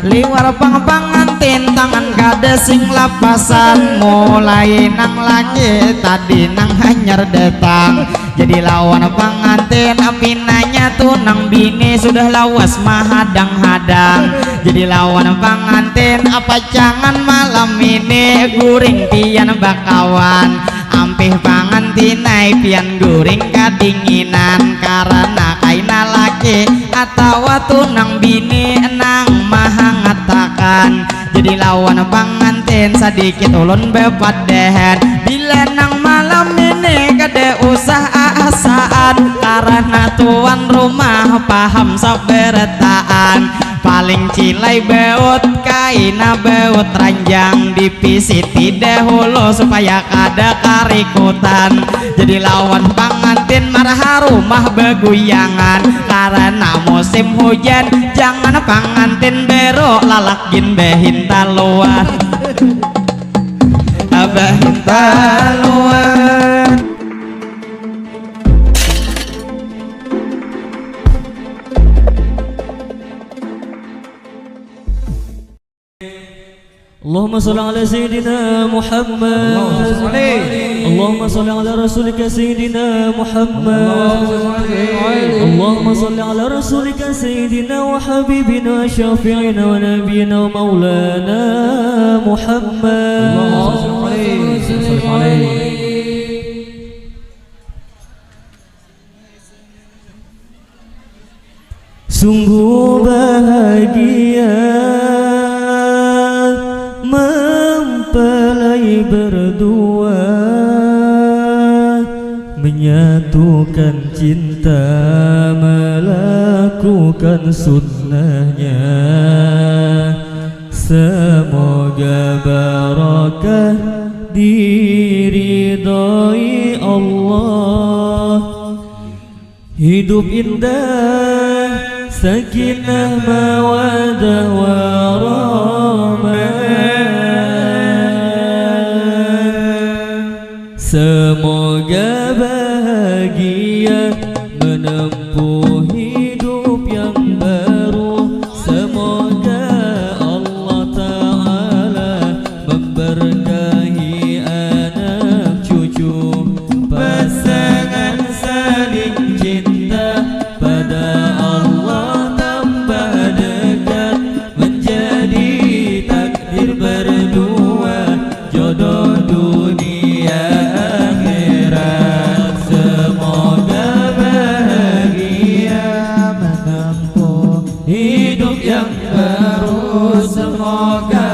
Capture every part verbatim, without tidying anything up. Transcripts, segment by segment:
Liwar pang pangantin, tangan kada sing lapasan, mulai nang laki tadi nang hanyar datang. Jadi lawan pangantin, pinanya tu nang bini sudah lawas mahadang-hadang. Jadi lawan pangantin, apa jangan malam ini guring pian bakawan. Ampih pangantin ai pian guring kadinginan, karana kaina laki atawa tu nang bini nang mahangatakan. Jadi lawan pangantin sadikit ulun bapadahan, bila nang malam ini kada usah aasaan, karana tuan rumah paham sabarataan. Paling cilai baut kaina baut ranjang, dipisiti dahulu supaya kada karikutan. Jadi lawan pangantin marha rumah baguyangan, karana musim hujan jangan pangantin bero lalak gin bahintaluan. Bahintaluan. اللهم صل على سيدنا محمد. اللهم صل عليه. اللهم صل على رسولك سيدنا محمد. اللهم صل عليه. اللهم صل على رسولك سيدنا وحبيبنا وشفيعنا ونبينا ومولانا محمد. اللهم صل عليه. وسلم عليه. Sungguh bahagia mempelai berdua, menyatukan cinta, melakukan sunnahnya. Semoga barakah diridhoi Allah. Hidup indah, sakinah, mawadah, warahmah. Semoga bahagia menempuh hidup yang baru. Semoga Allah Ta'ala memberkahi anak cucu, pasangan saling cinta, pada Allah tambah dekat, menjadi takdir berdua, jodoh dunia akhirat. Semoga bahagia menempuh hidup yang baru, semoga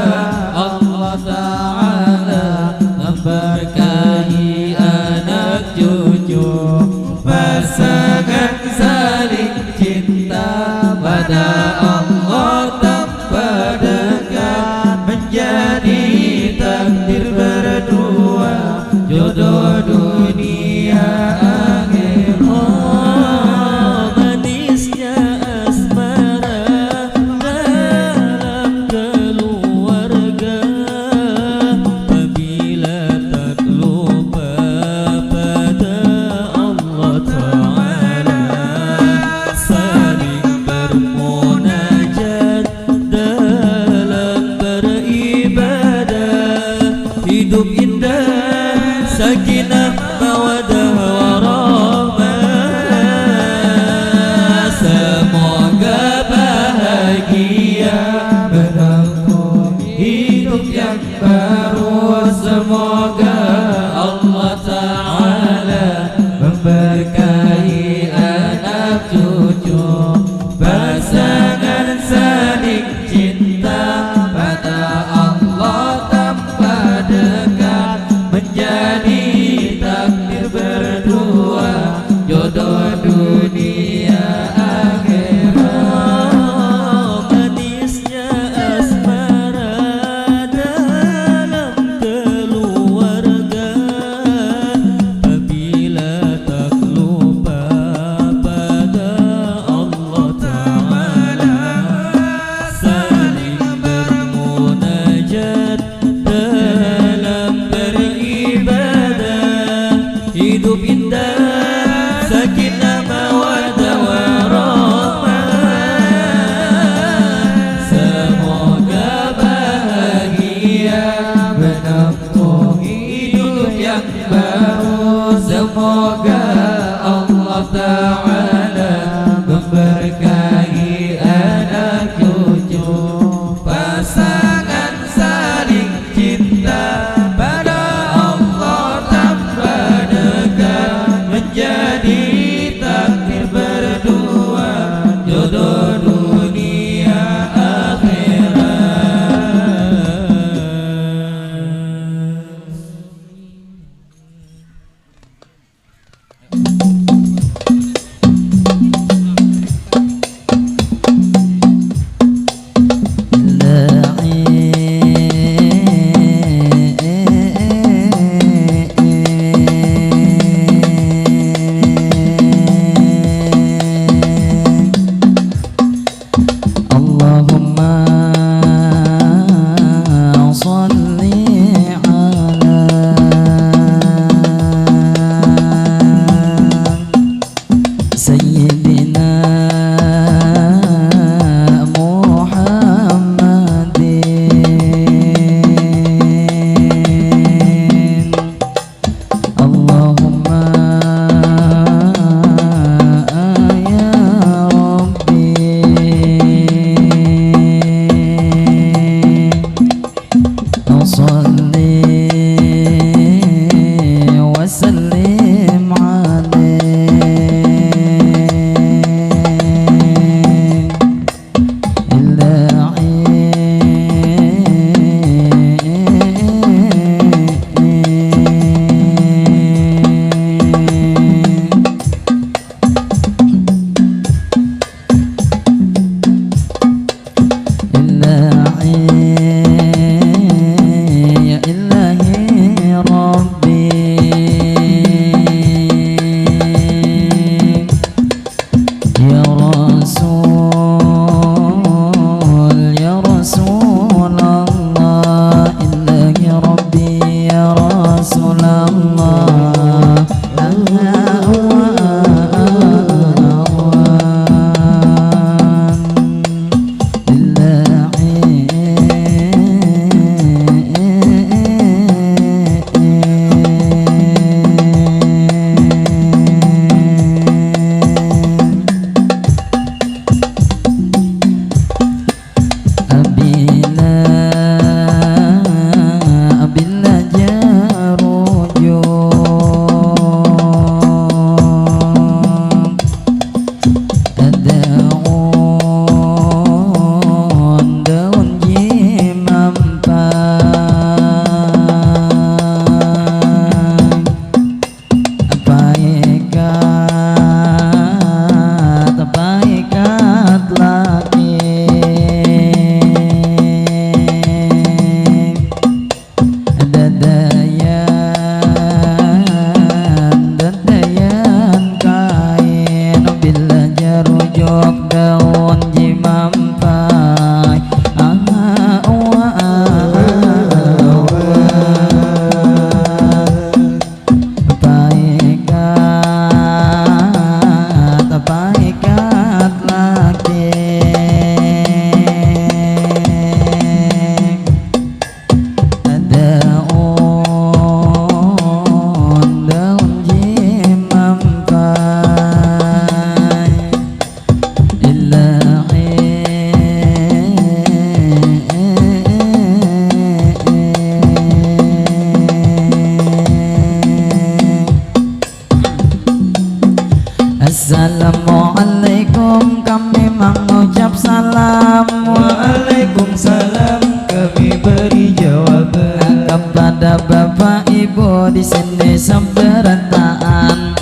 Allah Ta'ala memberkahi anak cucu, pasangan saling cinta, pada Allah tambah dekat, menjadi takdir berdua, jodoh dunia akhirat. Oh, manisnya asmara dalam keluarga, apabila tak lupa pada Allah Ta'ala, saling bermunajat dalam beribadah, hidup indah, sakinah, mawadah, warahmah. Semoga bahagia menempuh hidup yang baru. Semoga Allah Ta'ala memberkahi anak cucu, pasangan saling cinta, pada Allah tambah dekat, menjadi takdir berdua, jodoh dunia akhirat. Manisnya asmara dalam keluarga. Hidup yang baru, semoga Allah Ta'ala memberkahi anak cucu. Pasangan saling cinta, pada Allah tambah dekat, menjadi takdir berdua, jodoh dunia akhirat. اللهم صل على سيدنا محمد. اللهم يا ربي صل وسلم عليه. إلهي ربي يا رسول، يا رسول الله، إلهي ربي يا رسول الله. Abila, abila jarujung daun, daun jimampai. Paikat, paikat laki. Dadayan, dadayan kain, bila jarujuk daun jimampai. Aha, uwa, aha, uwa. Paikat, paikat laki. Daun, daun jimampai. Ilahi. Assalamualaikum, kami mangucap salam. Waalaikumsalam, kami beri jawaban. Kepada bapak ibu di sini seberataan.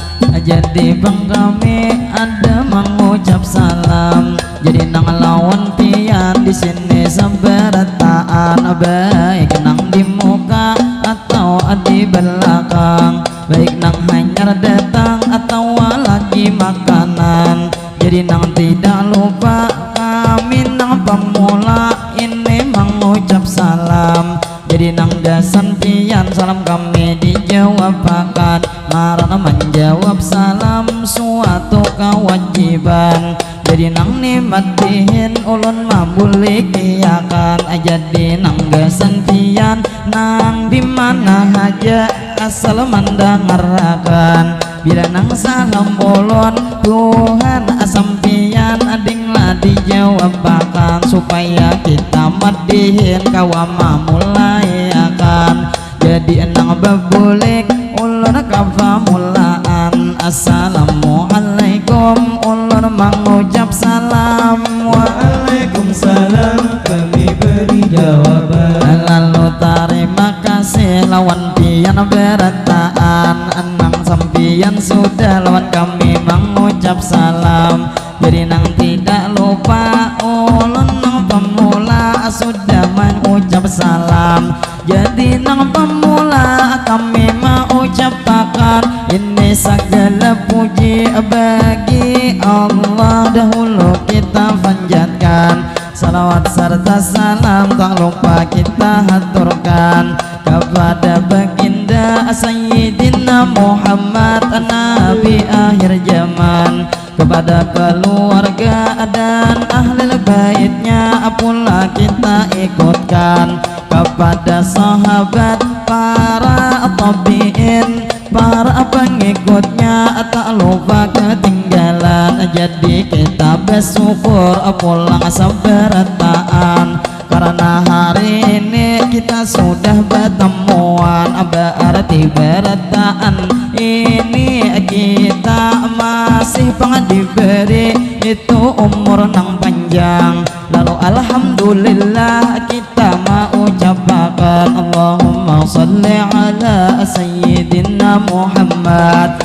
Jadi bang kami ada mangucap salam. Jadi nang lawan pian di sini seberataan, baik nang di muka atau di belakang, baik nang hanyar datang atau lagi makanan. Jadi nang tidak lupa kami nang pemula ini mangucap salam. Jadi nang gasan pian salam kami dijawabakan. Ngaran manjawab salam suatu kewajiban. Jadi nang ni matihin ulun mambulikiakan. Jadi nang gasan pian Nang di mana haja asal mandangarakan, bila nang salam ulun Tuhan sampiyan ading lah dijawabakan, supaya kita madihin kawa mamulaiakan. Jadi nang babulik ulun ka pamulaan, Assalamualaikum ulun mangucap salam. Waalaikumsalam kami beri jawaban. Lalu tarima kasih lawan pian barataan, nang sampiyan sudah lawan kami mangucap salam. Jadi nang tidak lupa ulun nang pemula sudah mangucap salam. Jadi nang pemula kami maucapakan ini segala puji bagi Allah, dahulu kita panjatkan salawat serta salam tak lupa kita haturkan kepada baginda Sayyidina Muhammad Nabi akhir zaman, kepada keluarga dan ahli baitnya pula kita ikutkan, kepada sahabat, para tabiin, para pengikutnya tak lupa ketinggalan. Jadi kita bersyukur pulang seberataan karena hari ini kita sudah bertemuan, berarti berataan ini kita masih pang diberi itu umur nang panjang. Lalu alhamdulillah kita maucapakan Allahumma salli ala sayyidina Muhammad.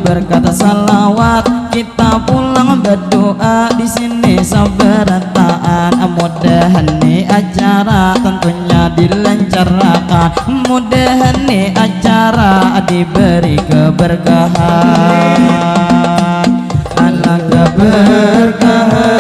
Berkat salawat kita pulang berdoa di sini seberataan. Mudahan ni acara tentunya dilancarkan. Mudahan ni acara diberi keberkahan. Anak keberkahan.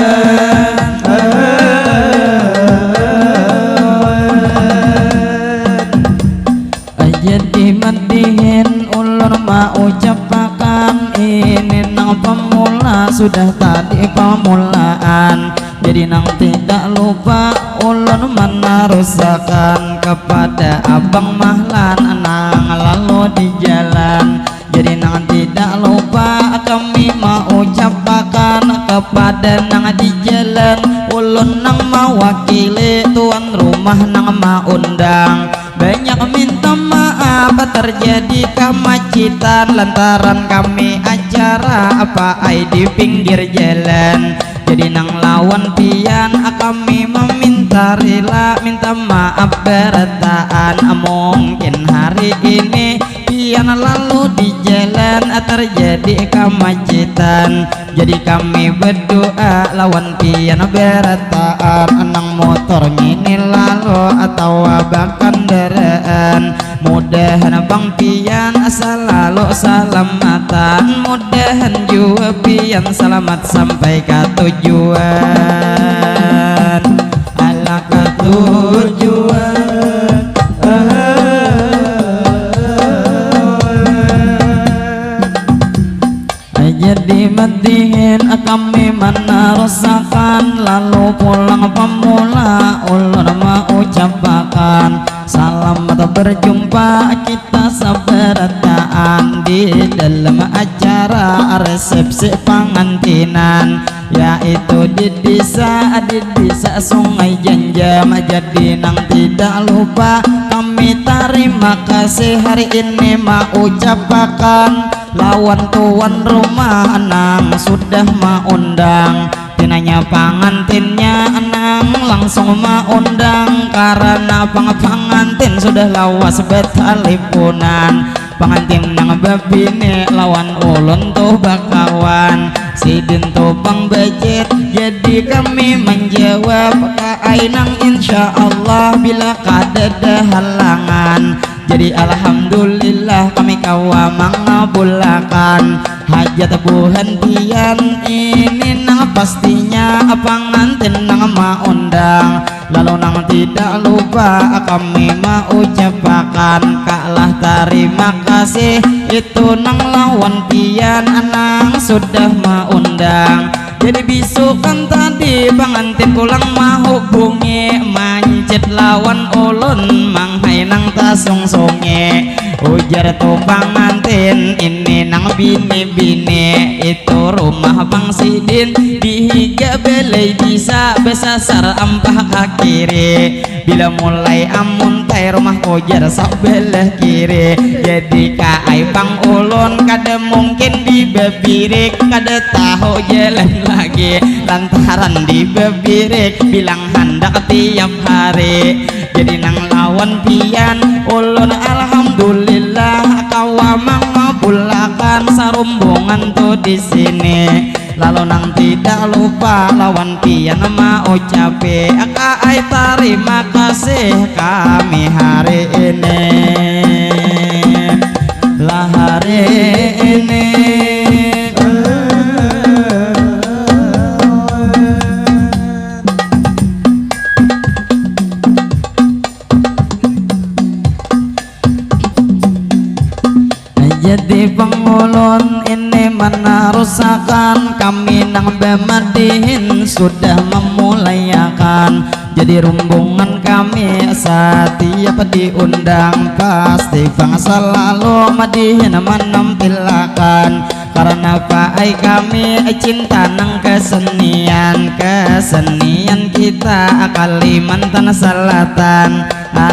Jadi madihin ulun maucapakan ini nang pemula sudah tadi pemulaan. Jadi nang tidak lupa ulun menerusakan kepada abang mahlan nang lalu di jalan. Jadi nang tidak lupa kami maucapakan kepada nang di jalan, ulun nang mewakili tuan rumah nang maundang. Banyak minta maaf terjadi kemacetan lantaran kami acara apa ai di pinggir jalan. Jadi nang lawan pian kami meminta rila minta maaf berataan. Mungkin hari ini pian lalu di jalan terjadi kemacetan. Jadi kami berdoa lawan pian berataan nang motor ngini lalu atawa bakandaraan. Mudahan bang pian selalu salamatan, mudahan jua pian selamat sampai ka tujuan. Ala ka tujuan. Jadi madihin kami menerusakan, lalu pulang pemula ulun maucapakan selamat berjumpa kita seberataan di dalam acara resepsi pengantinan, yaitu di desa, di desa Sungai Janjam. Jadi nang tidak lupa kami terima kasih hari ini maucapakan lawan tuan rumah nang sudah maundang. Pinanya pangantinnya nang langsung maundang karena pang pangantin sudah lawas betalipunan. Pangantin nang babini lawan ulun tuh bakawan. Sidin tuh pang bajit, jadi kami menjawab ka ai nang insya Allah bila kadada halangan. Jadi alhamdulillah kami kawa mangabulakan hajat buhan pian ini nang pastinya pangantin nang maundang. Lalu nang tidak lupa kami maucapakan kalah tarima kasih itu nang lawan pian nang sudah maundang. Jadi bisukan tadi pangantin pulang mahubungi manca Cit lawan ulun manghai nang tasungsungi, ujar tu pangantin ini nang bini-bini. Itu rumah Bang Sidin di higa balai disa, basasar ampah ka kiri. Bila mulai amuntai rumah ujar sabalah kiri. Jadi kaai pang ulun kada mungkin di babirik, kada tahu jalan lagi lantaran di babirik bilang handak tiap hari. Jadi nang lawan pian ulun alhamdulillah kawa mangabulakan sarumbungan tu di sini. Lalu nang tidak lupa lawan pian maucapi kaai tarima kasih kami hari ini. Lah hari ini jadi pang ulun ini manarusakan kami nang bamadihin sudah mamulaiakan. Jadi rumbungan kami satiap diundang pasti pang salalu madihin manampilakan. Karena paai kami cinta nang kesenian, kesenian kita Kalimantan Selatan.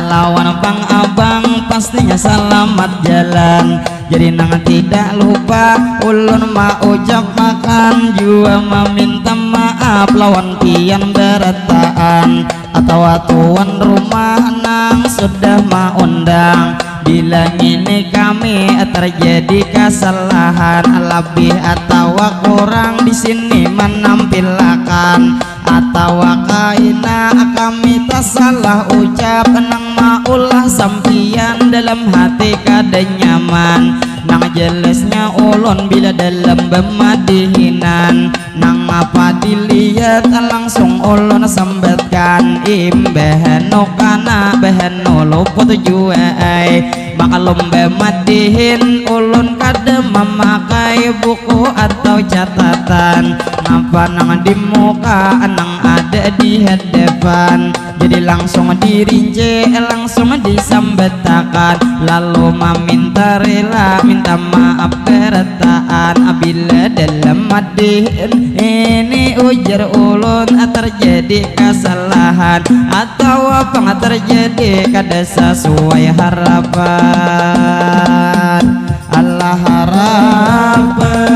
Lawan pang abang pastinya salamat jalan. Jadi nang tidak lupa ulun maucapakan jua maminta maaf lawan pian barataan atawa tuan rumah nang sudah maundang. Bila ngini kami terjadi kesalahan lebih atawa kurang di sini manampilakan atawa kaina kami tasalah ucap nang maulah sampian dalam hati kada nyaman. Nang jelasnya ulun bila dalam bamadihinan nang apa dilihat langsung ulun sambatkan imbah nu kana bah nu luput jua ai. Maklum bamadihin ulun kada mamakai buku atau catatan, napa nang di muka nang ada di hadapan. Jadi langsung dirinci, langsung disambatakan, lalu maminta rila, minta maaf barataan. Bila dalam madihin ini ujar ulun terjadi kesalahan atawa pang terjadi kada sesuai harapan, Allah harapan.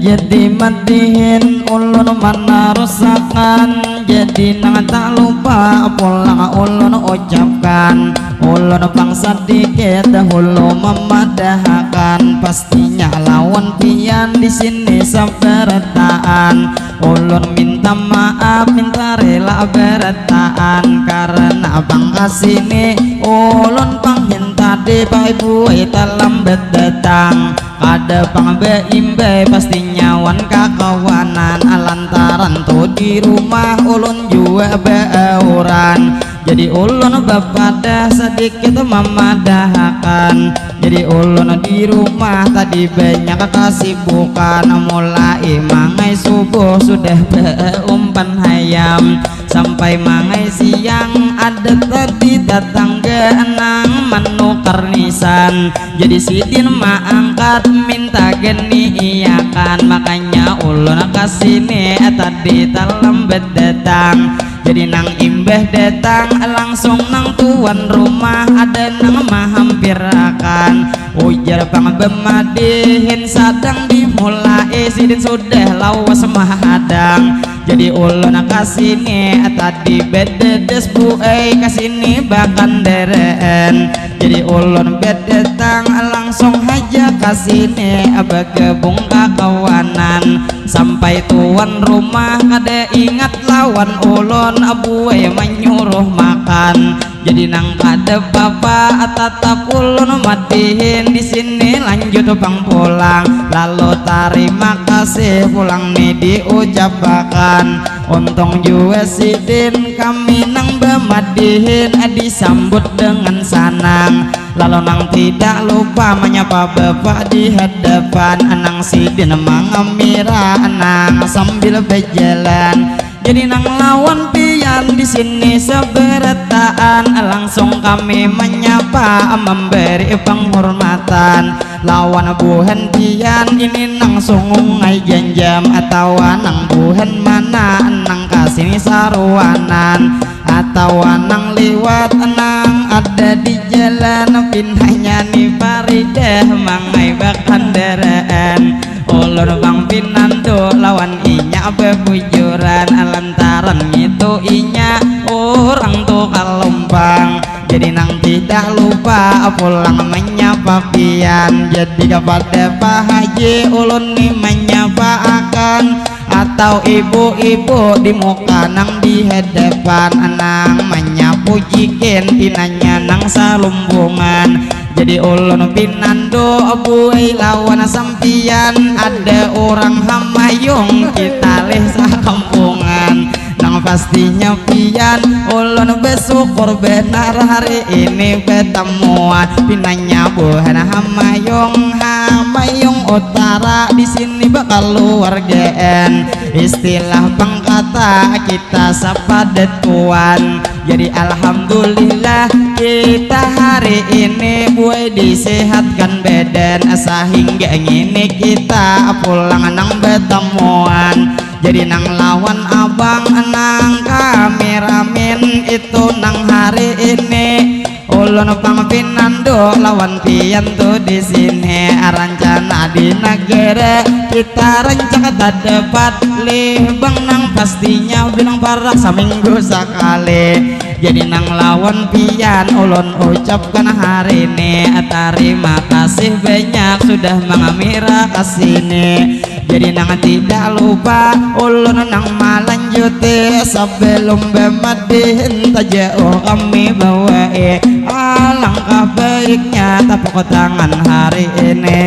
Jadi madihin ulun manarusakan, jadi nang tak lupa pulang ulun ucapkan. Ulun pang sadikit dahulu mamadahakan, pastinya lawan pian di sini sabarataan. Ulun minta maaf, minta rela barataan, karena pang kasini ulun pang hintadi, pai buai talambat datang. Kada pang baimbai, pasti nyawan kakawanan, lantaran tu di rumah ulun jua baauran. Jadi ulun bapadah sadikit mamadahakan. Jadi ulun di rumah tadi banyak kasibukan, mulai mangai subuh sudah baumpan hayam. Sampai mangai siang ada tadi tatangga nang manukar nisan. Jadi sidin maangkat minta geni iakan, makanya ulun kasini tadi talambat datang. Jadi nang imbah datang langsung nang tuan rumah ada nang mahampirakan. Ujar pang bamadihin sadang dimulai sidin sudah lawas mahadang. Jadi ulun kasini tadi bededes buai kasini bakandaraan. Jadi ulun bedatang langsung haja kasini bagabung kakawanan. Sampai tuan rumah kada ingat lawan ulun buai manyuruh makan. Kan jadi nang kada papa, tatap ulun madihin di sini, lanjut pang pulang, lalu tarima kasih pulang ni diucapakan. Untung jua sidin kami nang bamadihin disambut dengan sanang, lalu nang tidak lupa menyapa bapak di hadapan, nang sidin mangamira nang sambil berjalan. Jadi nang lawan pian di sini seberataan, langsung kami menyapa memberi penghormatan. Lawan buhan pian ini nang sungungai janjam atawa nang buhan mana nang kasini saruanan atawa nang liwat nang ada di jalan, pinanya ni paridah mangai bakandaraan. Ulun pang pinandu lawan inya bebujuran, lantaran ngitu inya urang tu kalumpang. Jadi nang tidak lupa pulang menyapa pian. Jadi kepada Pak Haji ulun ni menyapaakan, atau ibu-ibu di muka nang di hadapan, nang manyapu jikin pinanya nang salumbungan. Jadi ulun pinandu buai lawan sampian, ada urang hamayung kita lih sakampungan. Nang pastinya pian ulun bersyukur benar hari ini betamuan. Pinanya buhan hamayung, hamayung utara di sini bakaluargaan. Istilah pangkata kita sapadat tuan. Jadi alhamdulillah kita hari ini buai disehatkan badan, sahingga ngini kita pulang nang betamuan. Jadi nang lawan abang nang kameramen itu nang hari ini ulun pang pinandu lawan pian tu di sini. Rancana di negara kita rancak tadapat lih bang, nang pastinya bilang parak saminggu sakali. Jadi nang lawan pian ulun ucapkan hari ini tarima kasih banyak sudah mangamira kasini. Jadi nang tidak lupa ulun nang malanjuti, sebelum bamadihin tajauh kami bawai, alangkah baiknya tapuk tangan hari ini.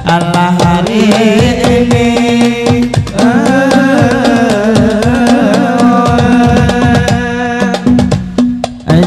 Alah hari ini.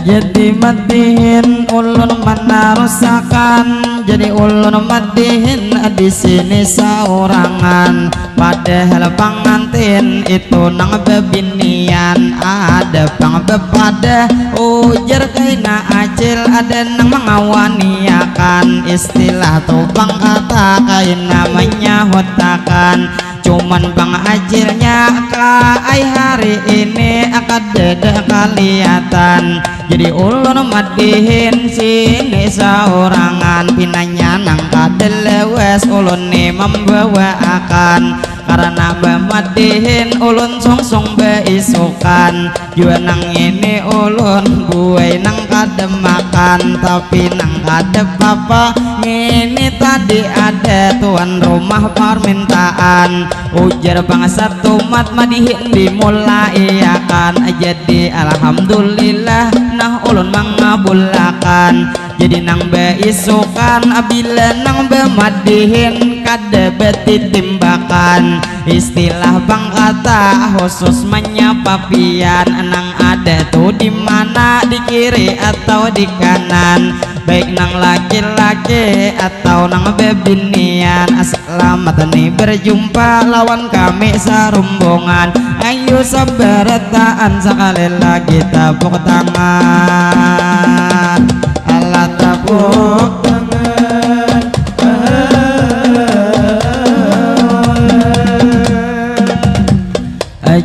Jadi madihin ulun manarusakan, jadi ulun madihin di sini saurangan. Padahal pangantin itu nang bebinian, ada pang bepadah ujar kaina acil, ada nang mangawaniakan istilah tu pang kata kaina manyahutakan. Cuman pang acilnya ka ai hari ini kadada kaliatan. Jadi ulun madihin sini saurangan, pinanya nang kada lewas ulun ni mambawaakan. Karena bamadihin ulun sungsung baisukan. Jua nang ini ulun buai nang kada makan, tapi nang kada papa, ngini tadi ada tuan rumah parmintaan. Ujar bangsa tumat madihin dimulaiakan. Jadi alhamdulillah nah ulun mangabulakan. Jadi nang baisukan bila nang bamadihin kada batitimbakan. Istilah pangkata khusus manyapa pian nang ada tu di mana, di kiri atau di kanan, baik nang laki-laki atau nang bebinian. Selamat ni berjumpa lawan kami sarumbungan. Ayu sabarataan sakali lagi tapuk tangan. Alah tapuk tangan.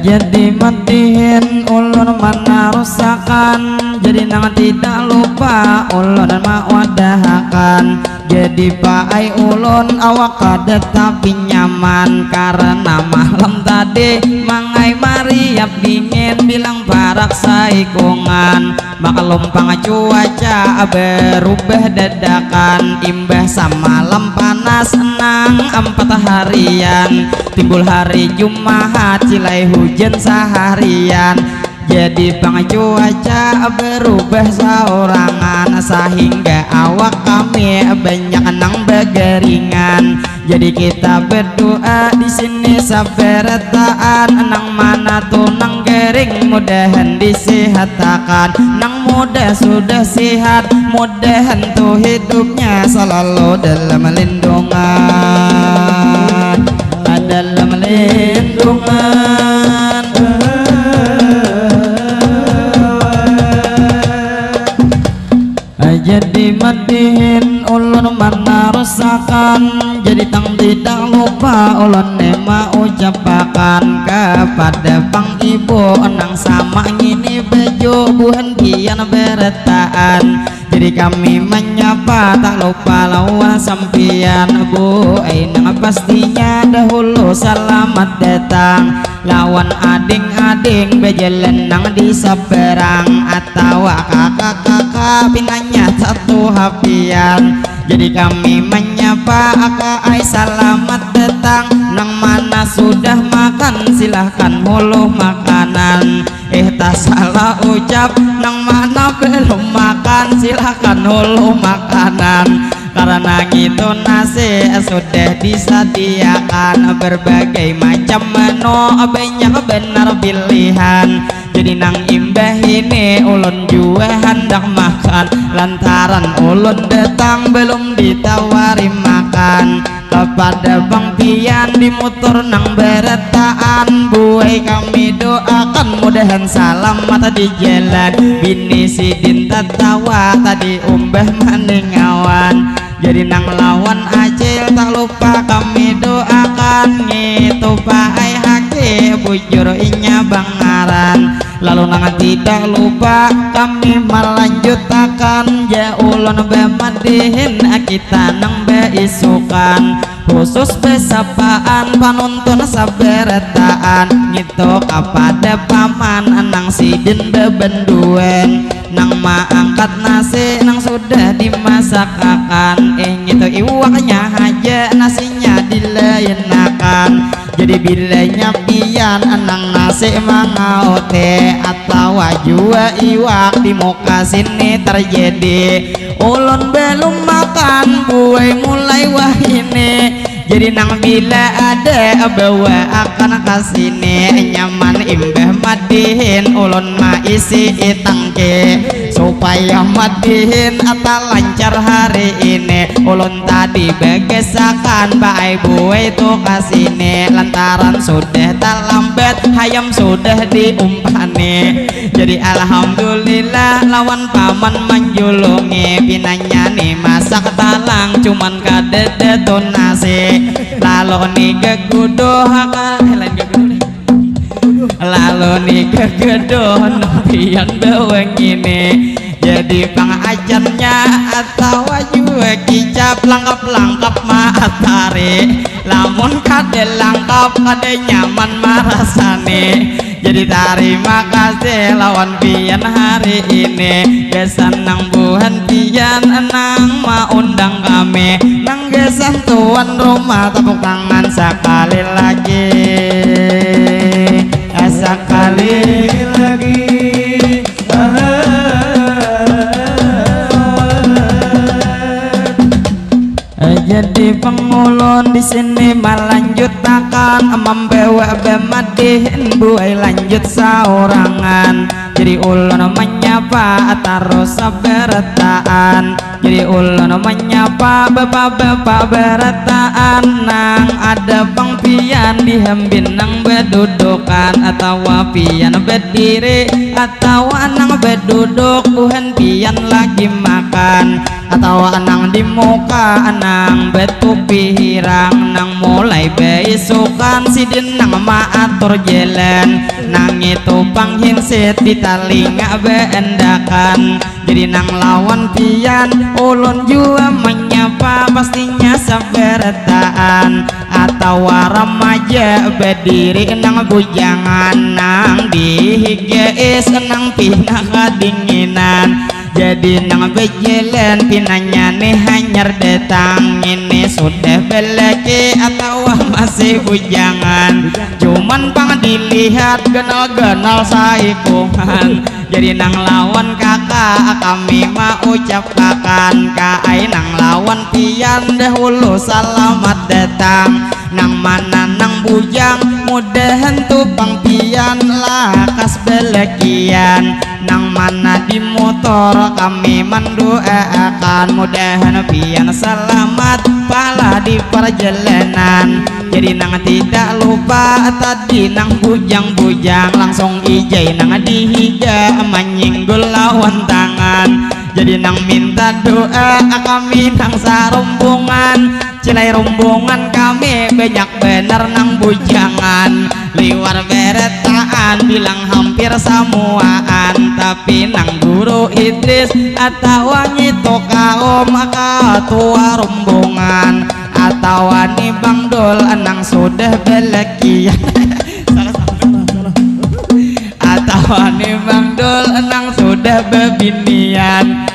Jadi madihin ulun manarusakan, jadi nang tidak lupa ulun mawadahakan. Jadi paai ulun awak kada tapi nyaman karena malam tadi mangai mariap dingin bilang parak saikungan. Maklum pang cuaca berubah dadakan, imbah samalam panas nang empat harian, timbul hari Jumahat cilai hujan saharian. Jadi pang cuaca berubah saurangan, sahingga awak kami banyak nang bagaringan. Jadi kita berdoa di sini sabarataan, nang mana tu nang garing mudahan disihatakan, nang muda sudah sihat mudahan tu hidupnya selalu dalam lindungan, dalam lindungan. Jadi madihin ulun manarusakan, jadi tang tidak lupa ulun ni maucapakan kepada pang ibu nang sama ngini baju buhan pian berataan. Jadi kami menyapa tak lupa lawan sampian bu ai nang pastinya dahulu selamat datang. Lawan ading-ading bajalan nang di sabarang atawa kakak-kakak pinanya satu hapian. Jadi kami menyapa aka ai salamat datang, nang mana sudah makan silahkan hulu makanan. Eh tak salah ucap, nang mana belum makan silahkan hulu makanan. Karena ngitu nasi sudah disadiakan berbagai macam menu, banyak benar pilihan. Jadi nang imbah ini ulun jua handak makan, lantaran ulun datang belum ditawari makan. Kepada bang pian di mutur nang berataan, buai kami doakan mudahan salamat di jalan. Bini sidin tatawa tadi umbah maningawan. Jadi nang lawan acil tak lupa kami doakan, ngitu paai haki bujur inya bangaran. Lalu nang tidak lupa kami melanjutakan, ja ulun bamadihin kita nang baisukan, khusus besapaan panuntun sabarataan, ngitu kapada paman nang sidin babanduan. Nang maangkat nasi nang sudah dimasakakan, eh ngitu iwaknya haja nasinya dilainakan. Jadi bilanya pian nang nasi mangauti atawa jua iwak di muka sini terjadi. Ulun belum makan buai mulai wahini. Jadi nang bila ada bawa akan ka sini, nyaman imbah madihin ulun maisi itangki supaya madihin ata lancar hari ini. Ulun tadi bagasakan baai buai tu ka sini lantaran sudah talambat hayam sudah diumpani. Jadi alhamdulillah lawan paman manjulungi pinanya ni masak talang cuman kadada tu nasi. Lalu ni geguduh ka, eh, lain geguduh ni. Lalu ni geguduh nang pian bawang ini. Jadi pang ajannya atawa jua kicap langkap-langkap maatari. Lamun kada langkap kada nyaman marasani. Jadi tarima kasih lawan pian hari ini. Gasan nang buhan pian nang maundang kami. Nang gasan tuan rumah tepuk tangan sakali lagi. Eh, sakali lagi. Eh, jadi pang ulun di sini malanjutakan mambawa bamadihin buai lanjut saurangan. Jadi ulun menyapa tarus sabarataan. Jadi ulun menyapa bapa-bapa barataan nang ada pang pian di hambin nang badudukan atawa pian badiri atawa nang baduduk buhan pian lagi makan atawa nang di muka nang batupi hirang nang mulai baisukan sidin nang maatur jalan nang itu panghinsit di talinga baandakan. Jadi nang lawan pian ulun jua menyapa pastinya sabarataan atawa remaja badiri nang bujangan nang di higa is nang pina kadinginan. Jadi nang bajalan pinanya nih hanyar datang ini sudah balaki atawa masih bujangan. Cuma Man pang dilihat ganal-ganal saikungan. Jadi nang lawan kakak kami maucapakan, kaai nang lawan pian dahulu salamat datang. Nang mana nang bujang, mudahan tu pang pian lakas balakian. Nang mana di motor kami manduaakan, mudahan pian salamat pala di parjalanan. Jadi nang tidak lupa tadi nang bujang-bujang, langsung ijai nang dihiga manyinggul lawan tangan. Jadi nang minta doa kami nang sarumbungan, cilai rumbungan kami banyak banar nang bujangan. Liwar beretaan bilang hampir samuaan, tapi nang guru Idris atawa ngitu kaum katua rumbungan. Atawa ni Bang Dul nang sudah balakian. Salah, salah. Atawa ni Bang Dul nang sudah babinian.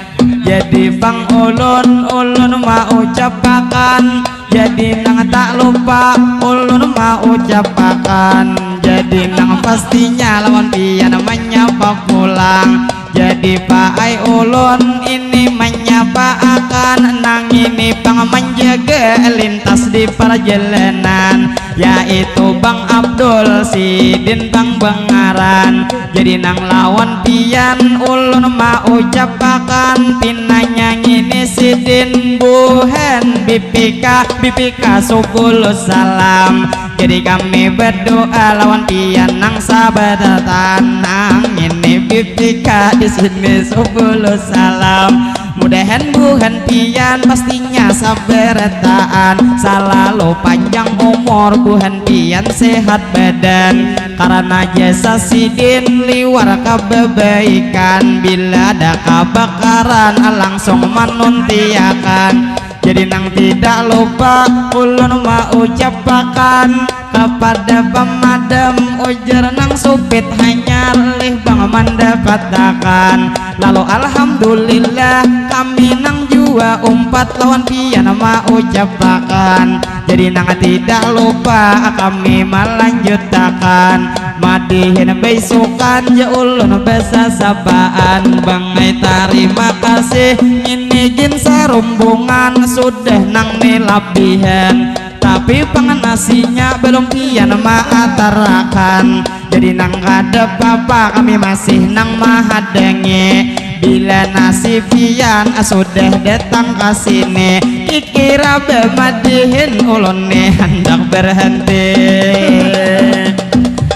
Jadi pang ulun, ulun maucapakan. Jadi nang tak lupa, ulun maucapakan. Jadi nang pastinya lawan pian manyapa pulang. Jadi paai ulun ini manyapaakan, nang ini pang manjaga lintas di parjalanan, yaitu Bang Abdul sidin pang bangaran. Jadi nang lawan pian ulun maucapakan, pinanya ngini sidin buhan B P K, B P K subulus salam. Jadi kami berdoa lawan pian nang sabar tanang ini B P K di sini subulus salam. Mudahan buhan pian pastinya sabar taan, salalu panjang umur buhan pian sehat badan. Karena jasa sidin liwar kababaikan, bila ada kabakaran langsung manuntiakan. Jadi nang tidak lupa ulun maucapakan kepada pemadam, ujar nang supit hanyar lih bang mandapatakan. Lalu alhamdulillah kami nang jua umpat lawan pian maucapakan. Jadi nang tidak lupa kami malanjutakan. Madihin baisukan ja ulun basasabaan. Bangai tarima kasih ini gin sarumbungan sudah nang nilabihan. Tapi panganasinya belum pian maatarakan. Jadi nang kada papa kami masih nang mahadangi. Bila nasi pian sudah datang ka sini, kikira bamadihin ulun ni handak berhenti.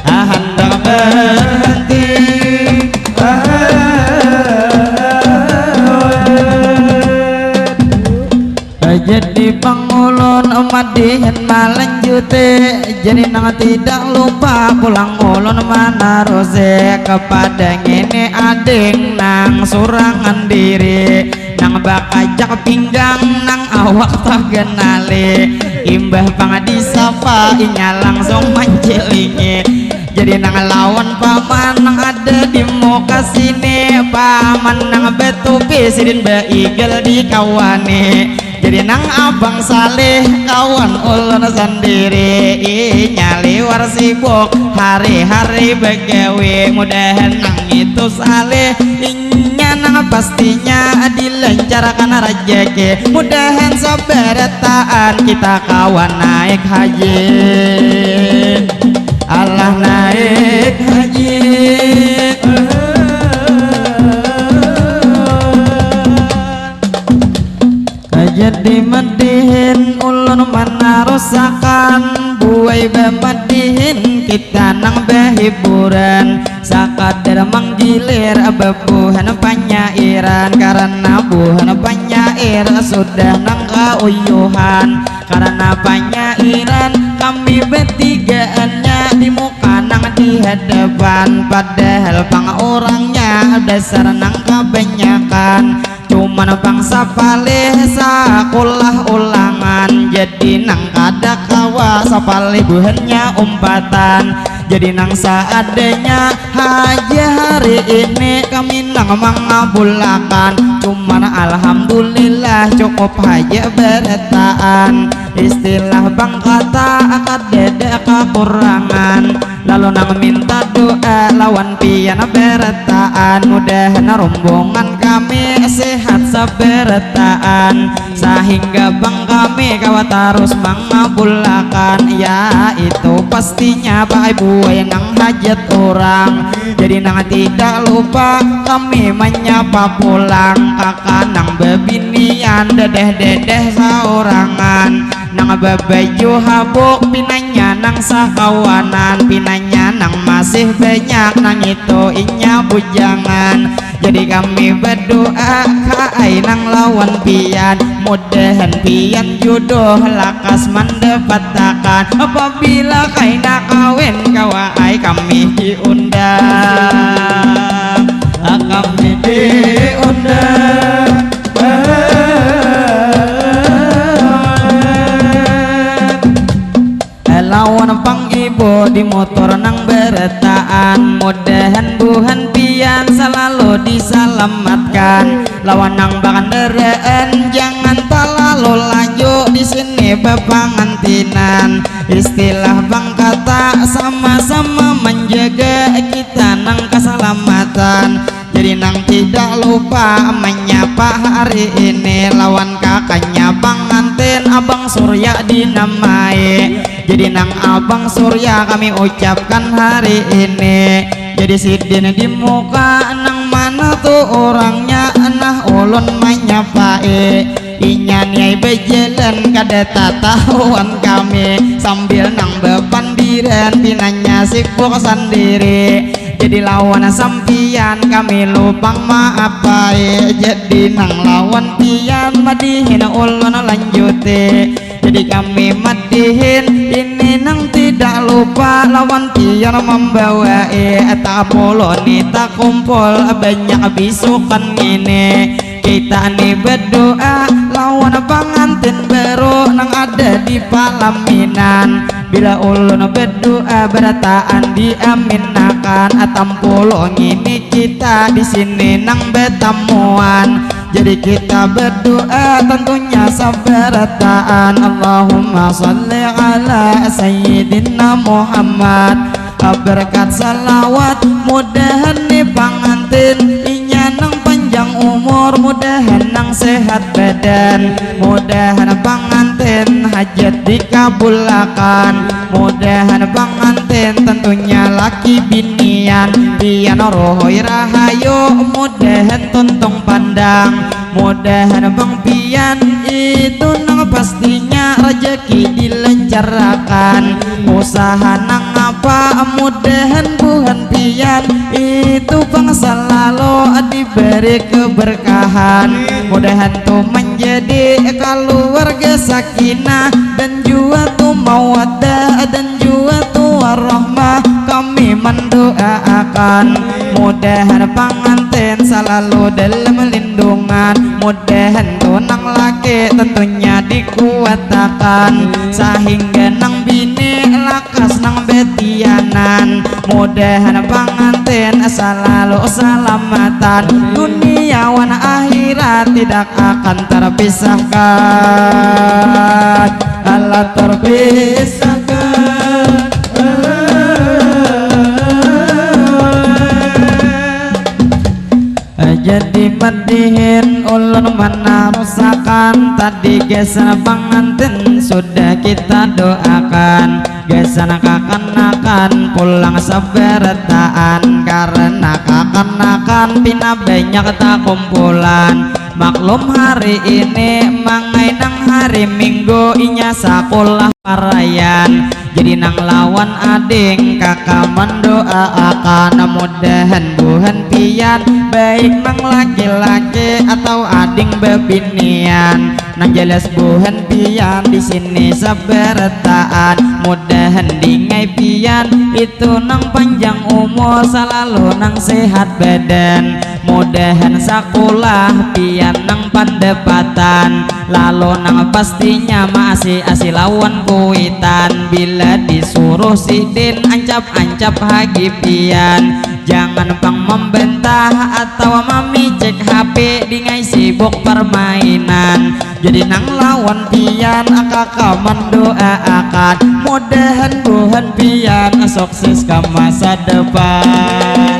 Ah, handak berhenti. Ah. Jadi pang ulun madihin malanjuti. Jadi nang tidak lupa pulang ulun manarusi. Kepada ngini ading nang surangan diri, nang bakajak pinggang nang awak taganali. Imbah pang disapa inya langsung mancilingi. Jadi nang lawan paman nang ada di muka sini, paman nang batupi sidin baigal dikawani. Jadi nang abang salih kawan ulun sandiri, inya liwar sibuk hari-hari bagawi. Mudahan nang itu salih inya nang pastinya dilancarkan rajaki. Mudahan sabarataan kita kawan naik haji. Allah naik haji. Jadi madihin ulun manarusakan buai bamadihin kita nang bahiburan. Sakadar manggilir babuhan panyairan karena buhan panyair sudah nang kauyuhan. Karena panyairan kami batigaannya di muka nang di hadapan, padahal pang urangnya dasar nang kabanyakan. Cuman pang sapalih sakulah ulangan, jadi nang kada kawa sapalih buhannya umpatan. Jadi nang seadanya haja hari ini kami nang mangabulakan. Cuman alhamdulillah cukup haja barataan. Istilah bangkata kadada kakurangan, lalu nang minta doa lawan pian berataan, mudahan rombongan kami sehat sabarataan, sahingga bang kami kawa tarus mangabulakan, yaitu pastinya Pak Ibu nang hajat orang. Jadi nang tidak lupa kami menyapa pulang, kaka nang bebinian, dedeh-dedeh saurangan, nang babaju habuk pinanya nang sakawanan, pinanya nang masih banyak nang itu inya bujangan. Jadi kami berdoa ka ai nang lawan pian, mudahan pian jodoh lakas mandapatakan. Apabila kaina kawin kawa ai kami diundang, kami diundang. Lawan pang ibu di motor nang berataan, mudahan buhan pian selalu diselamatkan. Lawan nang bakandaraan jangan terlalu laju di sini bepangantinan. Istilah bangkata sama-sama menjaga kita nang keselamatan. Jadi nang tidak lupa menyapa hari ini lawan kakaknya pangantin Abang Surya dinamai. Jadi nang Abang Surya kami ucapkan hari ini. Jadi sidin di muka nang mana tu orangnya, nah ulun menyapai. Inya niai bajalan kada tatahuan kami sambil nang bapandiran pinanya sibuk sandiri. Jadi lawan sampiyan kami lupang maapai. Jadi nang lawan pian madihin ulun lanjuti. Jadi kami madihin ini nang tidak lupa lawan pian mambawai. Tapuluni takumpul banyak bisukan ngini. Kita ni berdoa lawan pangantin baru nang ada di palaminan. Bila ulun berdoa berataan diaminakan, tampulu ngini kita di sini nang betamuan. Jadi kita berdoa tentunya sabarataan. Allahumma salli ala sayyidina Muhammad. Berkat salawat mudahan ni pangantin inya nang panjang umur, mudahan nang sehat badan, mudahan pangantin hajat dikabulakan, mudahan pangantin tentunya laki binian pian rohoi rahayu, mudahan tuntung pandang, mudahan bang pian itu nang pastinya rajaki dilancarkan, usaha nang apa mudahan buhan pian itu pang selalu diberi keberkahan, mudahan tu menjadi keluarga sakinah dan jua tu mawaddah dan jua tu warahmah kami mendoaakan, mudahan pangantin selalu dalam lindungan, mudahan tu nang laki tentunya dikuatakan sahingga nang bini lakas nang betianan, mudahan pangantin selalu salamatan dunia wan akhirat tidak akan terpisahkan. Allah terpisahkan. Jadi madihin ulun manarusakan tadi gasan pangantin sudah kita doakan gasan kakanakan pulang sabarataan karena kakanakan pina banyak takumpulan. Maklum hari ini mangai nang hari minggu inya sakulah paraian. Jadi nang lawan ading kaka mendoaakan mudahan buhan pian baik nang laki-laki atau ading bebinian. Nang jelas buhan pian di sini sabarataan mudahan dingai pian itu nang panjang umur selalu nang sehat badan. Mudahan sakulah pian nang pandapatan lalu nang pastinya maasi-asi lawan kuitan bila disuruh sidin ancap-ancap hagi pian Jangan pang membantah atau mamicik H P dingai sibuk permainan. Jadi nang lawan pian akaka mendoaakan mudahan buhan pian sukses ke masa depan.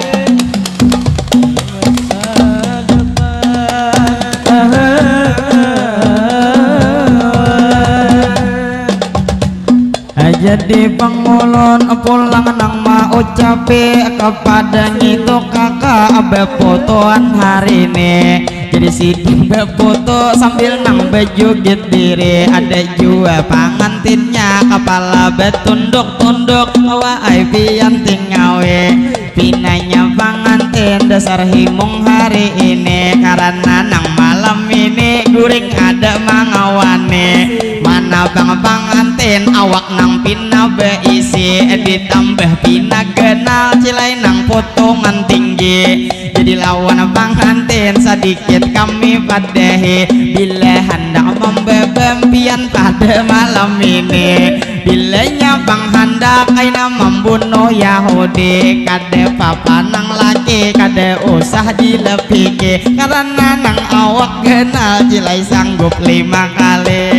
Jadi pangulun pulang nang maucapi kepada ngitu kaka beputuan hari ini. Jadi sidin beputu sambil nang bejugit diri. Ada jua pangantinnya kepala betunduk-tunduk. Waai pian tingawi. Pinanya pangantin dasar himung hari ini karena nang malam ini guring ada mangawani. Mana bang pangantin awak nang pina beisi ditambah pina ganal cilai nang potongan tinggi. Jadi lawan pangantin sadikit kami padahi bila handak membebem pian pada malam ini. Bilanya pang handak kaina membunuh Yahudi kada papa nang laki kada usah dilepiki karena nang awak ganal cilai sanggup lima kali.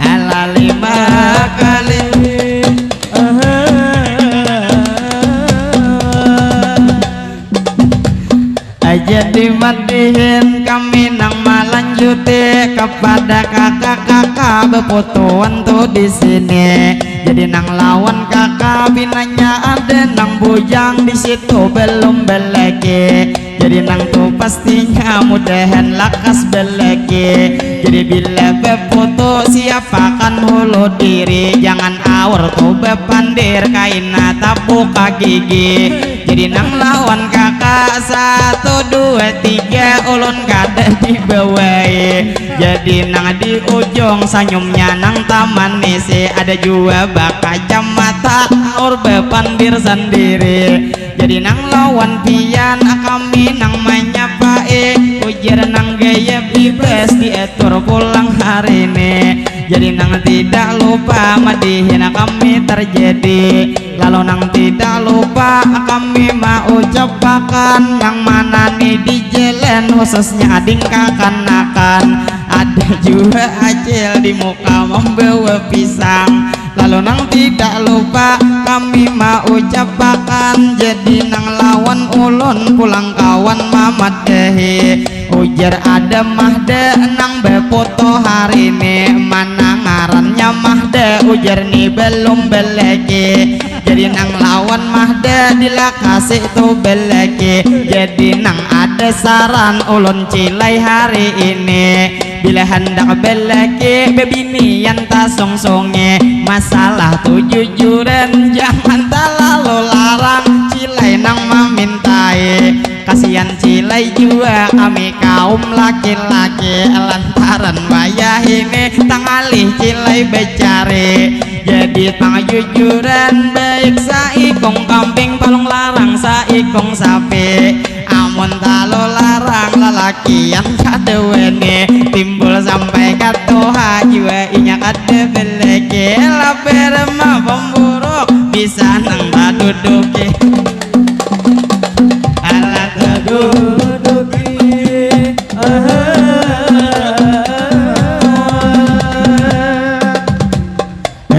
Ala lima kali. Jadi madihin kami nang malanjuti kepada kaka-kaka beputuan tu di sini. Jadi nang lawan kaka pinanya ada nang bujang di situ belum beleki. Jadi nang tu pastinya mudahan lakas beleki. Jadi bila beputu siapakan hulu diri, jangan aur tu bepandir kaina tapuka gigi. Jadi nang lawan kaka satu dua tiga ulun kada dibawai. Jadi nang di ujung sanyumnya nang tamanisi ada jua bakacamata aur bepandir sandiri. Jadi nang lawan pian kami nang manyapai ujar nang gaya bibas diatur pulang hari ini. Jadi nang tidak lupa madihin kami terjadi. Lalu nang tidak lupa kami maucapakan nang mana ni di jalan khususnya ading kakanakan ada jua acil di muka membawa pisang. Lalu nang tidak lupa kami maucapakan jadi nang lawan ulun pulang kawan mamadahi ujar ada mahda nang befoto hari ni mana ngarannya mahda ujar ni belum beleki. Jadi nang lawan mahda dilakasi tu beleki. Jadi nang ada saran ulun cilai hari ini bila handak beleki bebinian tasungsungnya masalah tu jujuran jangan talalu larang cilai nang mamintai. Kasian cilai jua kami kaum laki-laki lantaran wayah ini tangalih cilai becari. Jadi pangjujuran baik saikung kambing palung larang saikung sapi. Amun talu larang lalakian kada wani timbul sampai katuha jua inya kada beleki lapar ma pemburuk bisa nang taduduki. Alah taduduki.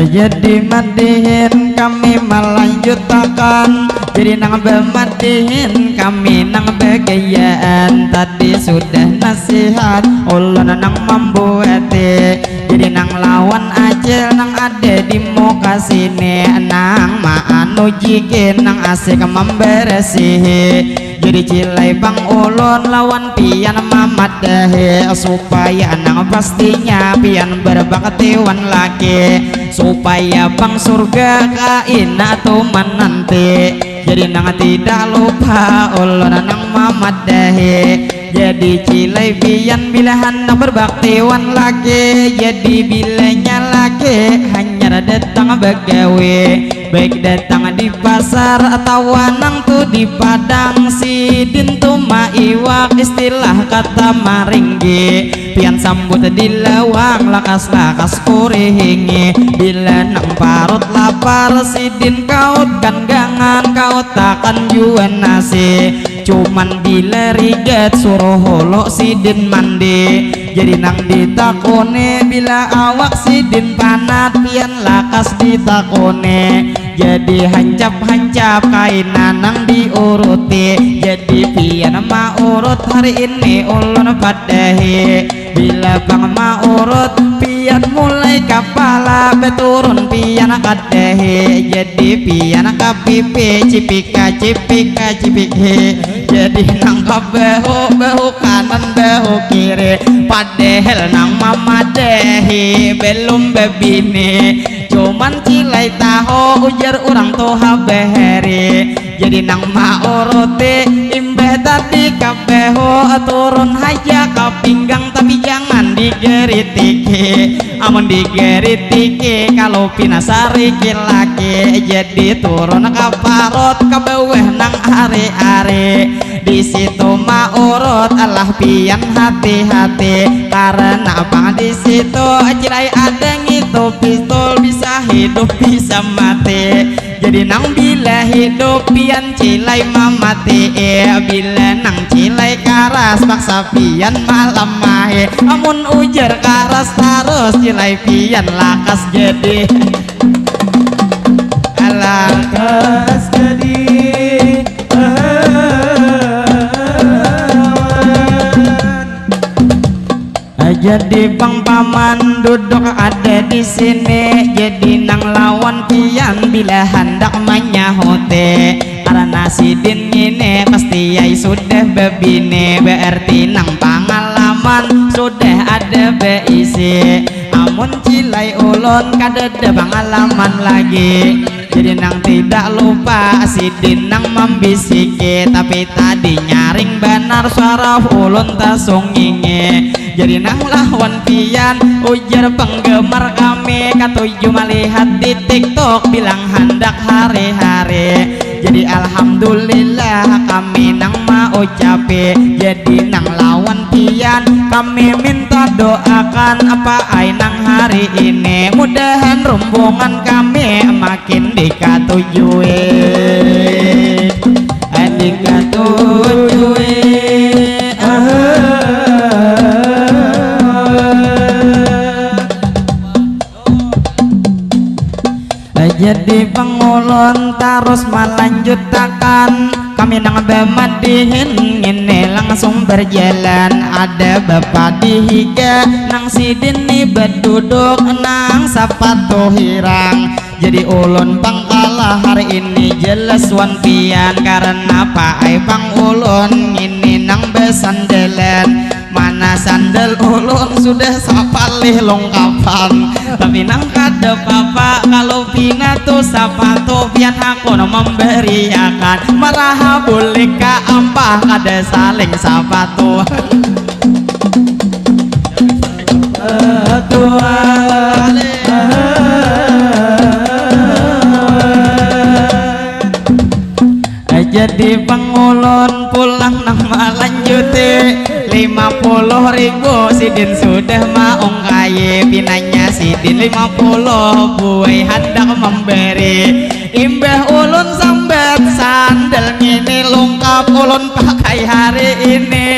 Jadi madihin kami melanjutakan. Jadi nang bemadihin kami nang begayaan. Tadi sudah nasihat ulun nang membuati. Jadi nang lawan acil nang ada di muka sini nang maanujikin nang asik memberesihi. Jadi cilai pang ulun lawan pian mamadahi supaya nang pastinya pian berbakti wan laki supaya pang surga kaina tu menanti. Jadi nang tidak lupa ulun nang mamadahi. Jadi cilai pian bila handak berbakti wan laki jadi bilanya laki hanyar datang bagawi. Baik datang di pasar atawa nang tu di padang sidin tu maiwak istilah kata maringgi pian sambut di lawang lakas-lakas kurihingi bila nang parut lapar sidin kautkan gangan kautan jua nasi. Cuman bila rigat suruh holo sidin mandi. Jadi nang ditakuni bila awak sidin panat pian lakas ditakuni. Jadi hancap-hancap kaina nang diuruti. Jadi pian maurut hari ini ulun padahi. Bila pang maurut pian mulai kapala beturun pian kadahi. Jadi pian kapipi cipika cipika cipiki. Jadi nang kabahu bahu kanan bahu kiri. Padahal nang mamadahi belum bebini. Cuman cilai tahu ujar urang tuha bahari. Jadi nang mauruti imbah tadi kabehu turun haja ka pinggang tapi jangan digeritiki. Amun digeritiki kalau pina sariki laki. Jadi turun ka parut ka bawah nang ari-ari. Di situ maurut alah pian hati-hati karena pang di situ cilai ada ngitu pistol bisa hidup bisa mati. Jadi nang bila hidup pian cilai mamati. Bila nang cilai karas paksa pian malamahi. Amun ujar karas tarus cilai pian lakas jadi. Alah. Lakas jadi. Jadi pang paman duduk ada di sini. Jadi nang lawan pian bila handak manyahuti. Karena sidin ngini pasti ai sudah bebini. Berarti nang pangalaman sudah ada beisi. Amun cilai ulun kadada pangalaman lagi. Jadi nang tidak lupa sidin nang mambisiki. Tapi tadi nyaring banar suara ulun tasungingi. Jadi nang lawan pian ujar penggemar kami katuju melihat di tiktok bilang handak hari-hari. Jadi alhamdulillah kami nang maucapi. Jadi nang lawan pian kami minta doakan apa ai nang hari ini mudahan rombongan kami makin dikatujui. Dikatujui. Jadi pengulun tarus melanjutakan kami nang bemadihin ini langsung berjalan ada bepadihiga nang sidin ni beduduk nang sapatu hirang. Jadi ulun pangkalah hari ini jelas wan pian karena paai pang ulun ngini nang besandalan. Mana sandal ulun sudah sapalih lungkapan. Tapi nang kada papa kalau pina tu sapatu pian hakun memberiakan. Maraha bulik ka ampah kada saling sapatu. Tuan. Jadi pengulun pulang nang melanjuti lima puluh ribu sidin sudah maungkai pinanya sidin lima puluh buai handak memberi imbah ulun sambat sandal ngini lungkap ulun pakai hari ini.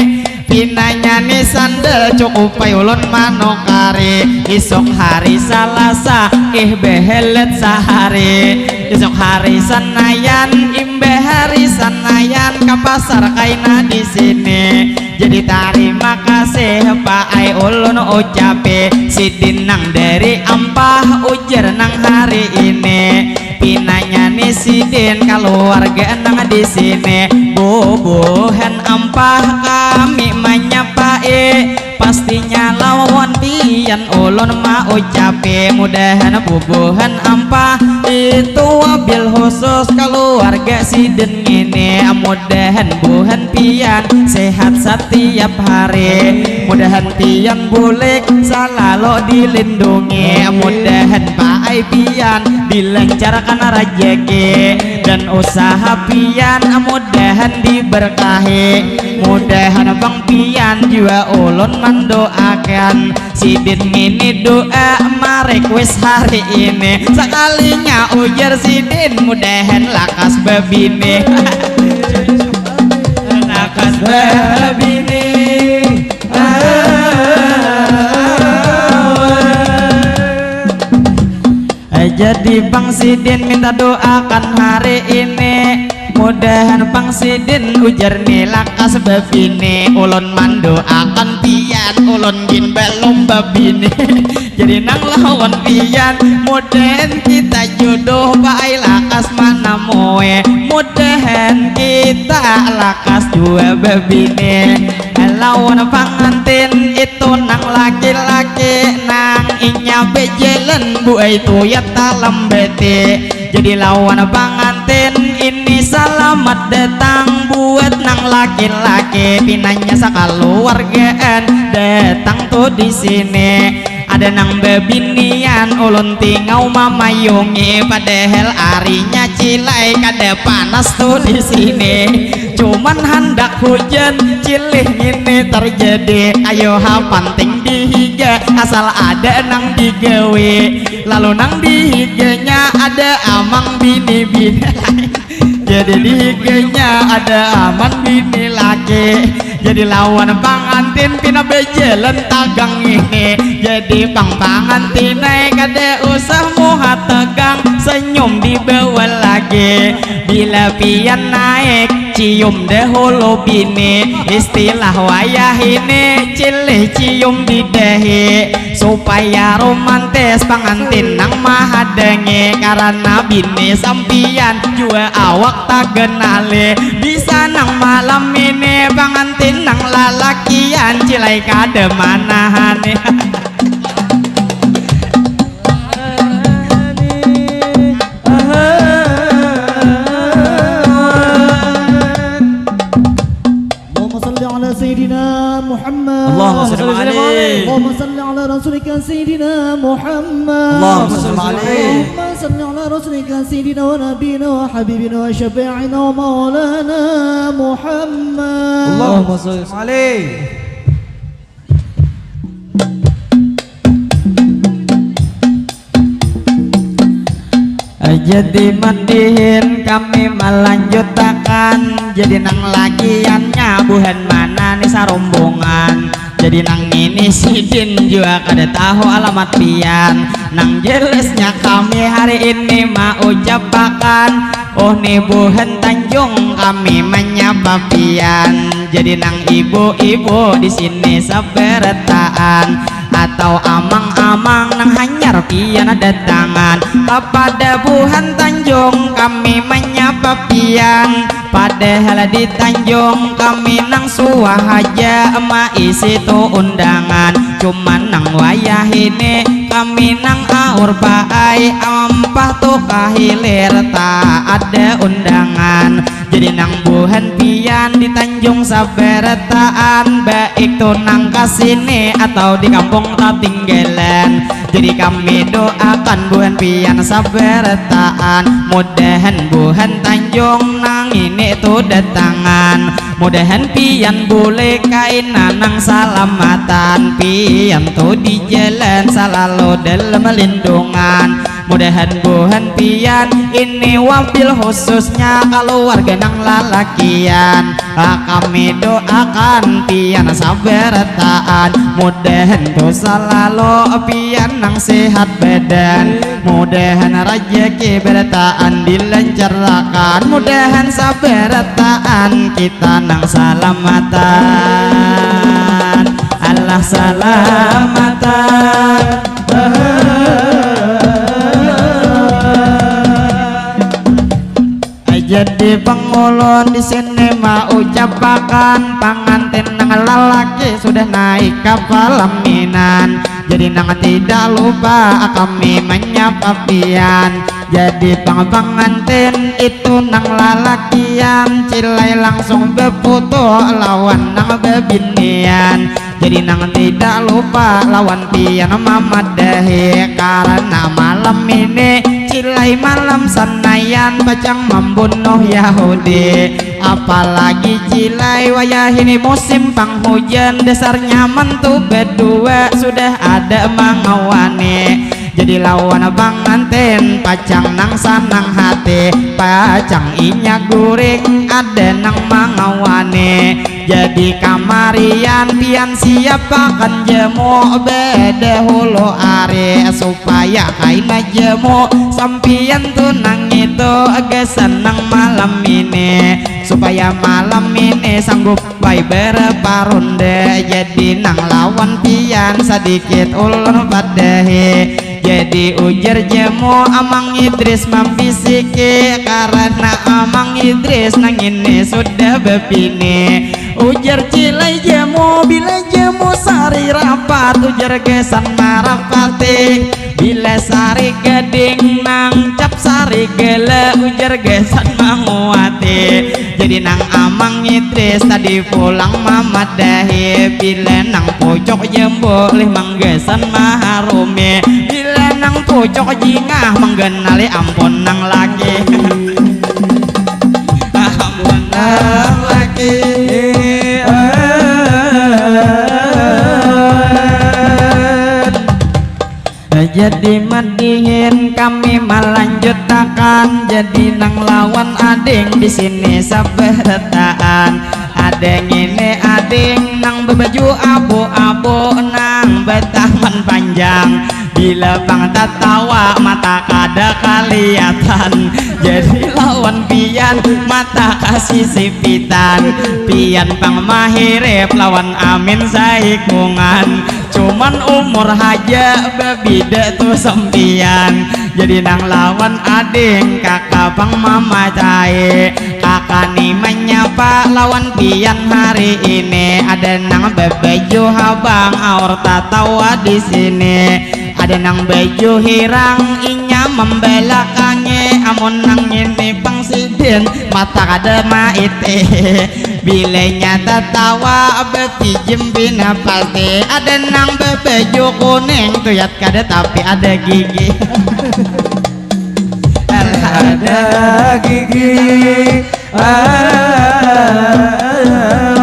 Pinanya ni sandal cukup ai ulun manukari. Isuk hari Salasa, ih behelet sahari. Isuk hari Senayan, imbah hari Senayan ka pasar kaina di sini. Jadi tarima kasih paai ulun ucapi. Sidin nang dari ampah ujar nang hari ini. Pinanya ni sidin kaluarga nang di sini bubuhan ampah kami manyapai pastinya lawan pian ulun maucapi mudahan bubuhan ampah itu wabil khusus kaluarga sidin ngini mudahan buhan pian sehat satiap hari mudahan pian bulik salalu dilindungi mudahan paai Ai pian dilancarkan rajaki dan usaha pian mudahan diberkahi. Mudahan pang pian jua ulun mandoakan sidin ngini doa marequest hari ini. Sakalinya ujar sidin mudahan lakas babini. Lakas babini. Jadi pang sidin minta doakan hari ini. Mudahan pang sidin ujar ni lakas babini. Ulun mandoakan pian, ulun gin balum babini. Jadi nang lawan pian, mudahan kita jodoh baai lakas manamui. Mudahan kita lakas jua babini. Lawan pangantin itu nang laki-laki nang inya bejalan buai tuyat talambati. Jadi lawan pangantin ini salamat datang buat nang laki-laki pinanya sakaluargaan datang tu di sini. Ada nang babinian ulun tingau mamayungi padahal arinya cilai kada panas tu di sini. Cuman handak hujan cilih ngini terjadi. Ayo ha panting dihiga asal ada nang digawi. Lalu nang dihiganya ada amang bini-bini. Jadi dihiganya ada aman bini laki. Jadi lawan pangantin pina bejalan tagang ini. Jadi pang pangantin naik kada usah muha tegang senyum dibawa lagi. Bila pian naik cium dahulu bini. Istilah wayah ini cilih cium di dahi. Supaya romantis pangantin nang mahadangi karena bini sampian jua awak tagenali. Bisa nang malam ini pangantin nang lalakian cilai kada manahani. Allahumma salli ala Sayyidina Muhammad. Allahumma salli alaih. Allahumma salli ala Rasulika Sayyidina Muhammad. Allahumma salli alaih. Allahumma salli ala Rasulika Sayyidina wa Nabiyina wa Habibina wa Syafi'ina wa Maulana Muhammad. Allahumma salli alaih. Jadi mandihin kami malanjutakan. Jadi nang lakiannya buhan mana ni sarumbungan. Jadi nang ini sidin jua kada tahu alamat pian. Nang jelasnya kami hari ini maucapakan. Oh ni buhan Tanjung kami manyapa pian. Jadi nang ibu-ibu di sini sabarataan atau amang-amang nang hanyar pian datangan. Kapada buhan Tanjung kami manyapa pian. Padahal di Tanjung kami nang suah haja maisi tu undangan. Cuman nang wayah ini kami nang aur paai ampah tu kahilir tak ada undangan. Jadi nang buhan pian di Tanjung sabarataan baik tu nang kasini atau di kampung tatinggalan. Jadi kami doakan buhan pian sabarataan mudahan buhan Tanjung nang ini tu datangan. Mudahan pian bulih kaina nang salamatan pian tu di jalan salalu dalam lindungan. Mudahan buhan pian ini wabil khususnya kaluarga nang lalakian. Ah, kami doakan pian sabarataan mudahan tu salalu pian nang sehat badan. Mudahan rajaki barataan dilancarkan. Mudahan sabarataan kita nang salamatan. Allah salamatan. Jadi pangulun di sini maucapakan pangantin nang lalaki sudah naik ka palaminan. Jadi nang tidak lupa kami manyapa pian. Jadi pang pangantin itu nang lalakian, cilai langsung beputu lawan nang bebinian. Jadi nang tidak lupa lawan pian mamadahi, karena malam ini cilai malam sanayan pacang membunuh Yahudi. Apalagi cilai wayah ini musim panghujan, dasar nyaman tu bedua sudah ada mangawani. Jadi lawan pangantin pacang nang sanang hati, pacang inya guring ada nang mangawani. Jadi kamarian pian siapakan jemu bedahulu ari supaya kaina jemu sampian tu nang itu gasan nang malam ini, supaya malam ini sanggup pai berapa ronde. Jadi nang lawan pian sadikit ulun padahi. Jadi ujar jemu Amang Idris mambisiki, karena Amang Idris nang ini sudah bebini. Ujar cilai jemu, bila jemu sari rapat, ujar gasan marapati. Bila sari gading nang cap sari gala, ujar gasan manguati. Jadi nang Amang Idris tadi pulang mamadahi, bila nang pucuk jembu lih manggasan maharumi, bila nang pucuk jingah mangganali ampun nang laki. Ampun nang laki. Jadi madihin kami malanjutakan, jadi nang lawan ading di sini sabarataan. Ada ngini ading nang babaju abu-abu nang bataman panjang, bila pang tatawa mata kada kaliatan. Jadi lawan pian mata kasisipitan, pian pang mahirip lawan amin saikungan. Cuman umur haja babida tu sampian. Jadi nang lawan ading kaka pang mamacai, kaka ni manyapa lawan pian hari ini. Ada nang babaju habang aur tatawa di sini, ada nang baju hirang inya mambalakangi. Amun nang ini pang sidin mata kada maiti. Bilanya tatawa bapijim pina pasti, ada nang babaju kuning tuyat kada tapi ada gigi. Ada gigi.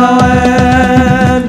Awan.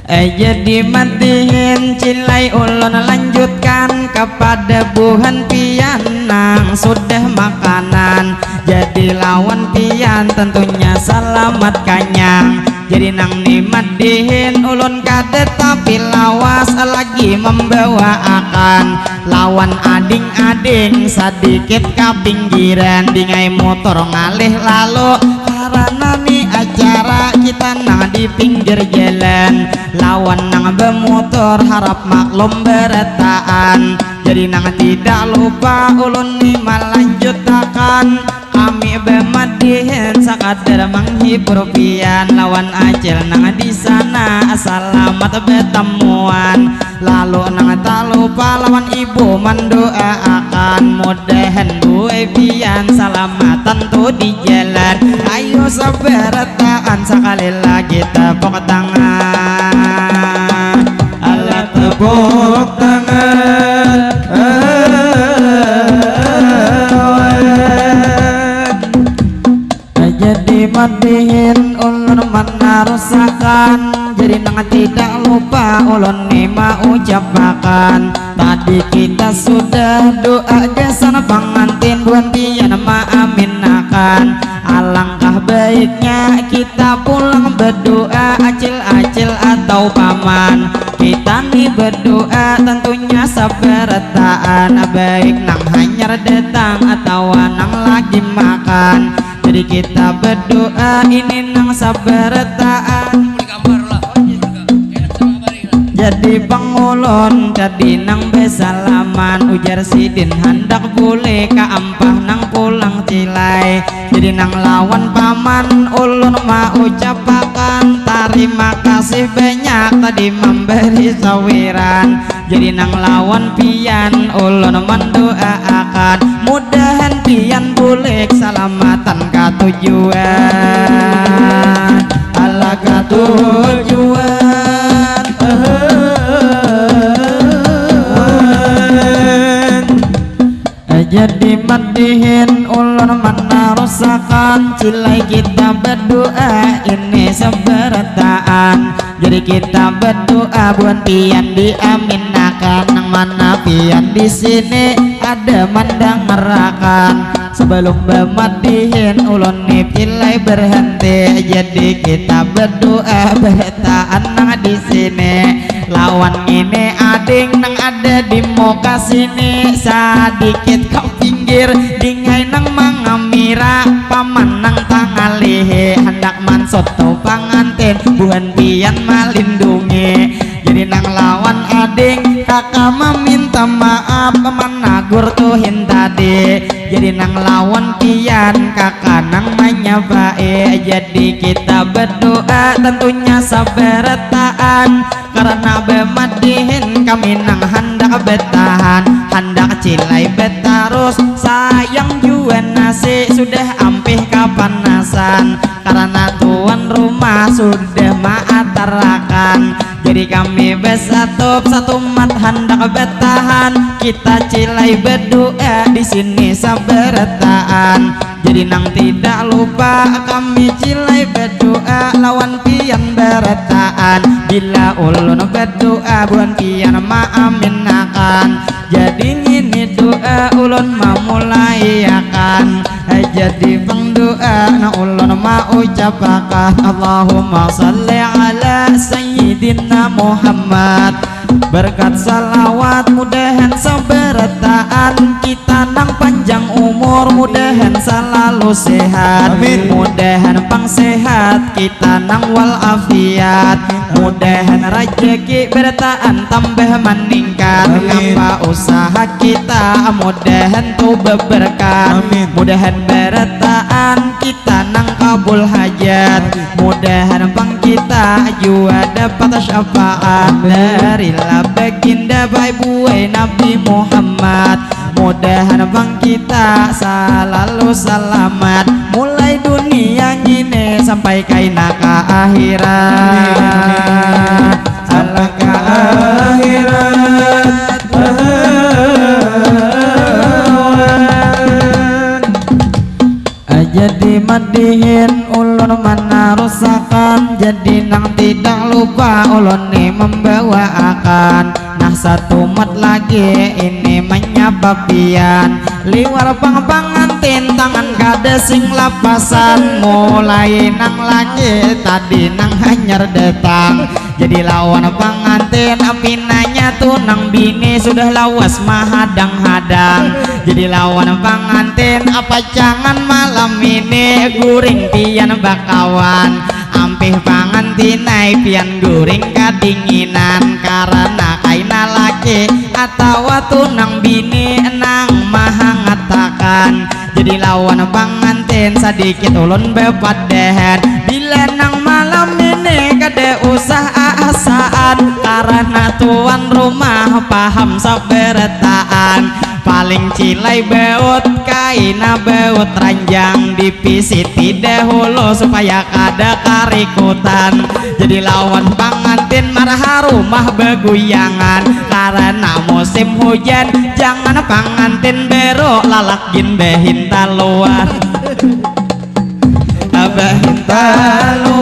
Eh, jadi madihin cilai ulun lanjutkan kepada buhan pian nang sudah makanan. Jadi lawan pian tentunya salamat kanyang. Jadi nang ni madihin ulun kada tapi lawas lagi mambawaakan lawan ading-ading sadikit ka pinggiran, dingai motor ngalih lalu karana ni acara kita nang di pinggir jalan lawan nang bamotor harap maklum barataan. Jadi nang tidak lupa ulun ni malanjutakan. Kami bamadihin sakadar manghibur pian lawan acil nang di sana salamat batamuan. Lalu nang talupa lawan ibu manduaakan mudahan buai pian salamatan tu di jalan. Ayu sabarataan sakali lagi tepuk tangan. Alah tepuk tangan. Jadi madihin ulun manarusakan. Jadi nang tidak lupa ulun ni maucapakan. Tadi kita sudah doa gasan pangantin buhan pian maaminakan. Alangkah baiknya kita pulang berdoa acil-acil atau paman. Kita ni berdoa tentunya sabarataan, baik nang hanyar datang atawa nang lagi makan. Jadi kita berdoa ini nang sabarataan. Boleh gambar lah. Enak sama gambar ini lah. Ya, Jadi pang ulun jadi nang besalaman, ujar sidin handak bulik ka ampah nang pulang cilai. Jadi nang lawan paman ulun maucapakan tarima kasih banyak tadi mambari sawiran. Jadi nang lawan pian ulun manduaakan mudahan pian bulik salamatan ka tujuan. Ala ka tujuan. Jadi madihin ulun manarusakan cilai kita berdoa ini seberataan. Jadi kita berdoa buhan pian diaminakan nang mana pian di sini ada mandangarakan. Sebelum bemadihin ulun ni cilai berhenti. Jadi kita berdoa berataan nang di sini. Lawan ini ading nang ada di muka sini sadikit ke pinggir dingai nang mangamira paman nang tangalihi handak mansut tu pangantin buhan pian malindungi. Jadi nang lawan ading kaka maminta maaf managur tuhin tadi. Jadi nang lawan pian kaka nang manyabai. Jadi kita berdoa tentunya sabarataan karena bemadihin kami nang handak betahan handak cilai betarus sayang jua nasi sudah ampih kapanasan karena tuan rumah sudah maatarakan. Jadi kami besatup satu mat handak betahan kita cilai berdoa di sini sabarataan. Jadi nang tidak lupa kami cilai berdoa lawan pian barataan. Bila ulun berdoa buhan pian maaminakan. Jadi ngini doa ulun mamulaiakan. Jadi pang doa nang ulun maucapakan Allahumma salli ala sayyidina Muhammad. Berkat salawat mudahan sabarataan kita nang panjang umur mudahan salalu sehat. Amin. Mudahan pang sehat kita nang walafiat. Mudahan rajaki barataan tambah maningkat. Amin. Apa usaha kita mudahan tu beberkat. Amin. Mudahan barataan kita nang kabul hajat. Amin. Mudahan pang kita jua dapat syafaat. Amin. Darilah baginda bae buai Nabi Muhammad. Mudahan pang kita salalu salamat mulai dunia ngini sampai kaina ka akhirat. Sampai ka akhirat. Jadi madihin ulun manarusakan. Jadi nang tidak lupa ulun ni membawaakan. Nah satu mat lagi ini menyapa pian. Liwar pang pangantin tangan kada sing lapasan. Mulai nang lagi tadi nang hanyar datang. Jadi lawan pangantin pinanya tu nang bini sudah lawas mahadang-hadang. Jadi lawan pangantin apa jangan malam ini guring pian bakawan. Ampih pangantin ai pian guring kadinginan karena kaina laki atawa tu nang bini nang mahangatakan. Jadi lawan pangantin sadikit ulun bepadahan. Bila nang malam ini kada usah aasaan karena tuan rumah paham sabarataan. Paling cilai baut kaina baut ranjang dipisiti dahulu supaya kada karikutan. Jadi lawan pangantin marha rumah baguyangan karena musim hujan. Jangan pangantin bero lalak gin bahintaluan. Bahintaluan.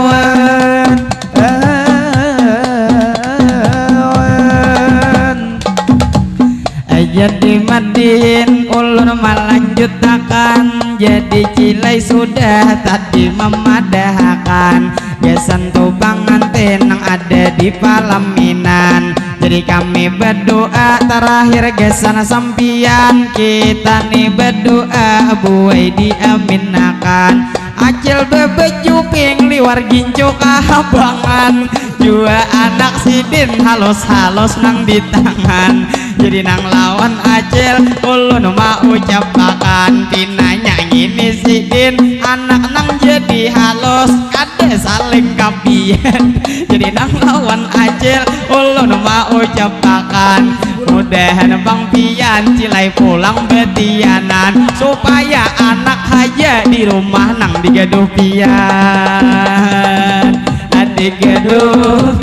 Jadi madihin ulun malanjutakan. Jadi cilai sudah tadi mamadahakan gasan tu pangantin nang ada di palaminan. Jadi kami berdoa terakhir gasan sampian. Kita ni berdoa buai diaminakan. Acil bebaju pink liwar gincu kahabangan. Jua anak sidin halus-halus nang di tangan. Jadi nang lawan Acil ulun maucapakan, pinanya ngini sidin anak nang jadi halus kada saling kapian. Jadi nang lawan Acil ulun maucapakan, mudahan bang pian cilai pulang betianan supaya anak haja di rumah nang digaduh pian. Adik gaduh.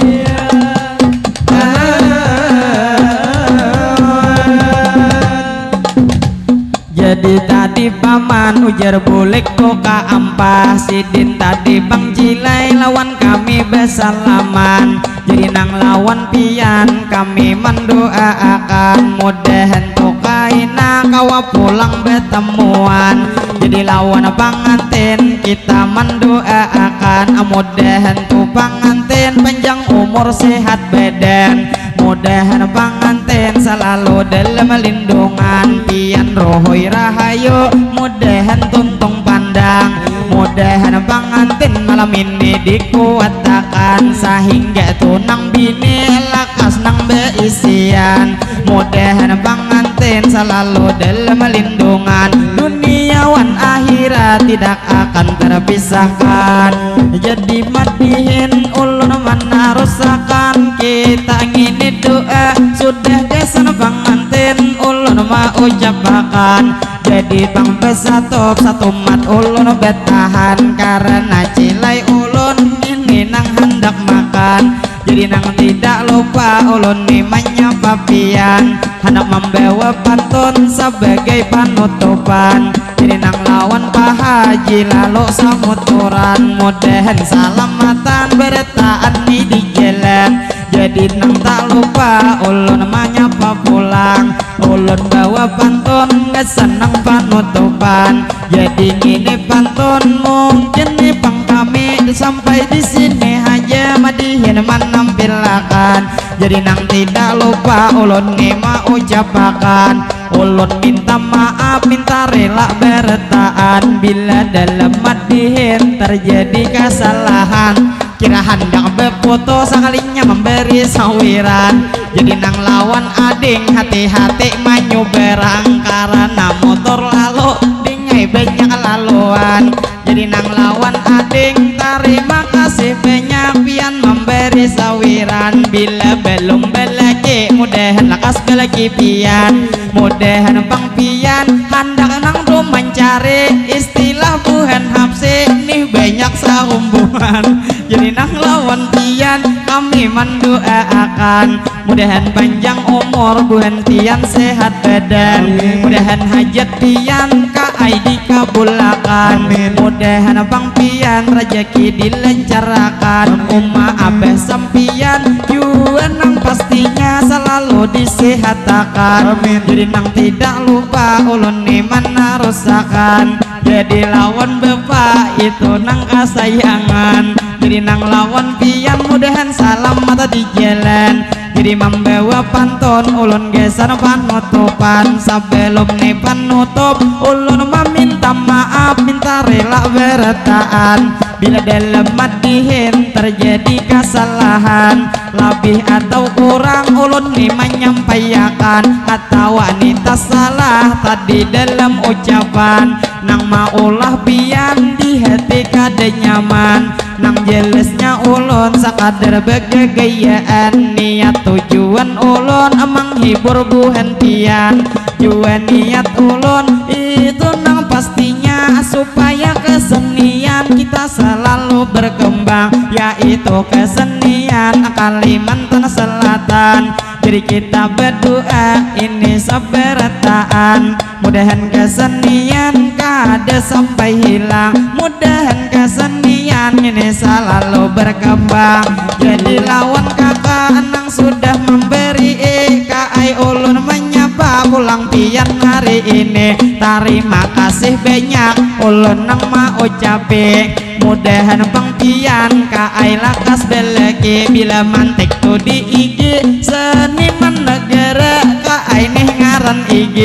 Jadi tadi paman ujar bulik tu ka ampah, sidin tadi bang cilai lawan kami basalaman. Jadi nang lawan pian kami mandoaakan, mudahan tu kaina kawa pulang batamuan. Jadi lawan pangantin kita mandoaakan, mudahan tu pangantin panjang umur sehat badan. Mudahan pangantin salalu dalam lindungan pian, rohoi rahayu mudahan tuntung pandang. Mudahan pangantin malam ini dikuatakan sahingga tunang bini lakas nang baisian. Mudahan pangantin salalu dalam lindungan, dunia wan akhirat tidak akan terpisahkan. Jadi madihin ulun manarusakan, kita ngini doa sudah gasan pangantin ulun maucapakan. Jadi pang basatup satumat ulun batahan karena cilai ulun ini nang handak makan. Jadi nang tidak lupa ulun ni manyapa pian handak mambawa pantun sabagai panutupan. Jadi nang lawan Pak Haji lalu samuturan, mudahan salamatan barataan ni di jalan. Jadi nang tak lupa ulun manyapa pulang, ulun bawa pantun gasan nang panutupan. Jadi ngini pantun mungkin ni pang kami sampai di sini haja madihin manampilakan. Jadi nang tidak lupa ulun ni maucapakan, ulun minta maaf minta rela barataan bila dalam madihin terjadi kasalahan. Kira handak baputus sakalinya mambari sawiran. Jadi nang lawan ading hati-hati manyubarang karana motor lalu dingai banyak laluan. Jadi nang lawan ading tarima kasih banyak pian mambari sawiran. Bila balum balaki mudahan lakas balaki pian. Mudahan pang pian handak nang tu mancari istilah buhan hapsi nih banyak saumbuhan. Jadi nang lawan pian kami mandoaakan mudahan panjang umur buhan pian sehat badan. Amin. Mudahan hajat pian ka ai dikabulakan. Amin. Mudahan pang pian rajaki dilancarakan. Amin. Uma abah sampian jua nang pastinya salalu disihatakan. Amin. Jadi nang tidak lupa ulun ni manarusakan. Jadi lawan bapa itu nang kasayangan. Jadi nang lawan pian mudahan salamat di jalan. Jadi mambawa pantun ulun gasan panutupan. Sabalum ni panutup ulun maminta maaf minta rela barataan. Bila dalam madihin terjadi kasalahan labih atau kurang ulun ni manyampaiakan atawa ni tasalah tadi dalam ucapan nang maulah pian di hati kada nyaman. Nang jelasnya ulun sakadar bagagayaan niat tujuan ulun menghibur buhan pian. Jua niat ulun itu nang pastinya supaya kesenian kita selalu berkembang, yaitu kesenian Kalimantan Selatan. Jadi kita berdoa ini sabarataan, mudahan kesenian kada sampai hilang, mudahan kesenian ini selalu berkembang. Jadi lawan kakak nang sudah memberi ka ai ulun menyapa pulang pian hari ini. Tarima kasih banyak ulun nang maucapi. Mudahan pang pian ka ai lakas balaki bila mantik tu di I G seniman negara ka ai nih ngaran I G.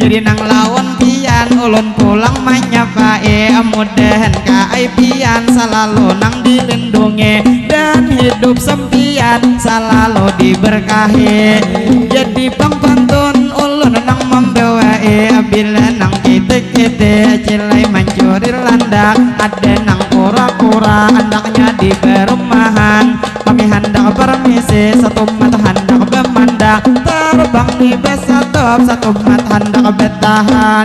Jadi nang lawan Pian ulun pulang manyapai, mudahan ka ai pian salalu nang dilindungi dan hidup sampian salalu diberkahi. Jadi pang pantun ulun nang mambawai, bila nang kitik-kitik cilai mancuri landak, ada nang kura-kura andaknya di perumahan. Kami handak permisi, satumat handak bamandak, terbang ni basatup, satumat handak batahan.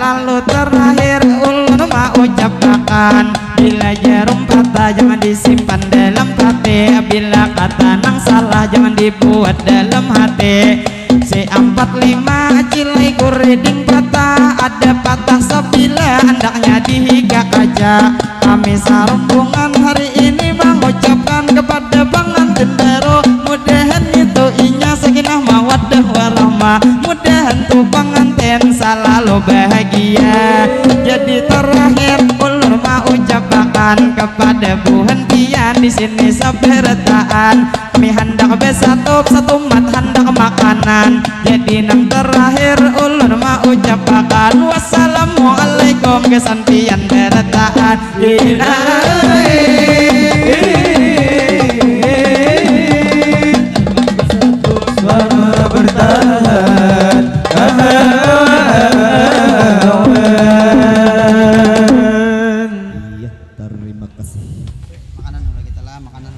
Lalu terakhir ulun maucapakan, bila jarum patah jangan disimpan dalam hati, bila kata nang salah jangan dibuat dalam hati. Si ampat lima cilai kuriding patah, ada patah sabila andaknya dihiga kaca. Kami sarumbungan hari ini mangucapkan kepada pangantin baru, mudahan itu inya sakinah mawaddah warahmah, mudahan tu pangantin salalu bahagia. Jadi terakhir ulun maucapakan kepada buhan pian di sini sabarataan, kami handak basatup, satumat handak makanan. Jadi nang terakhir ulun maucapakan wassalamualaikum gasan pian barataan. Inai. Suara bertahan. Iya, terima kasih. Makanan dulu kita lah, makanan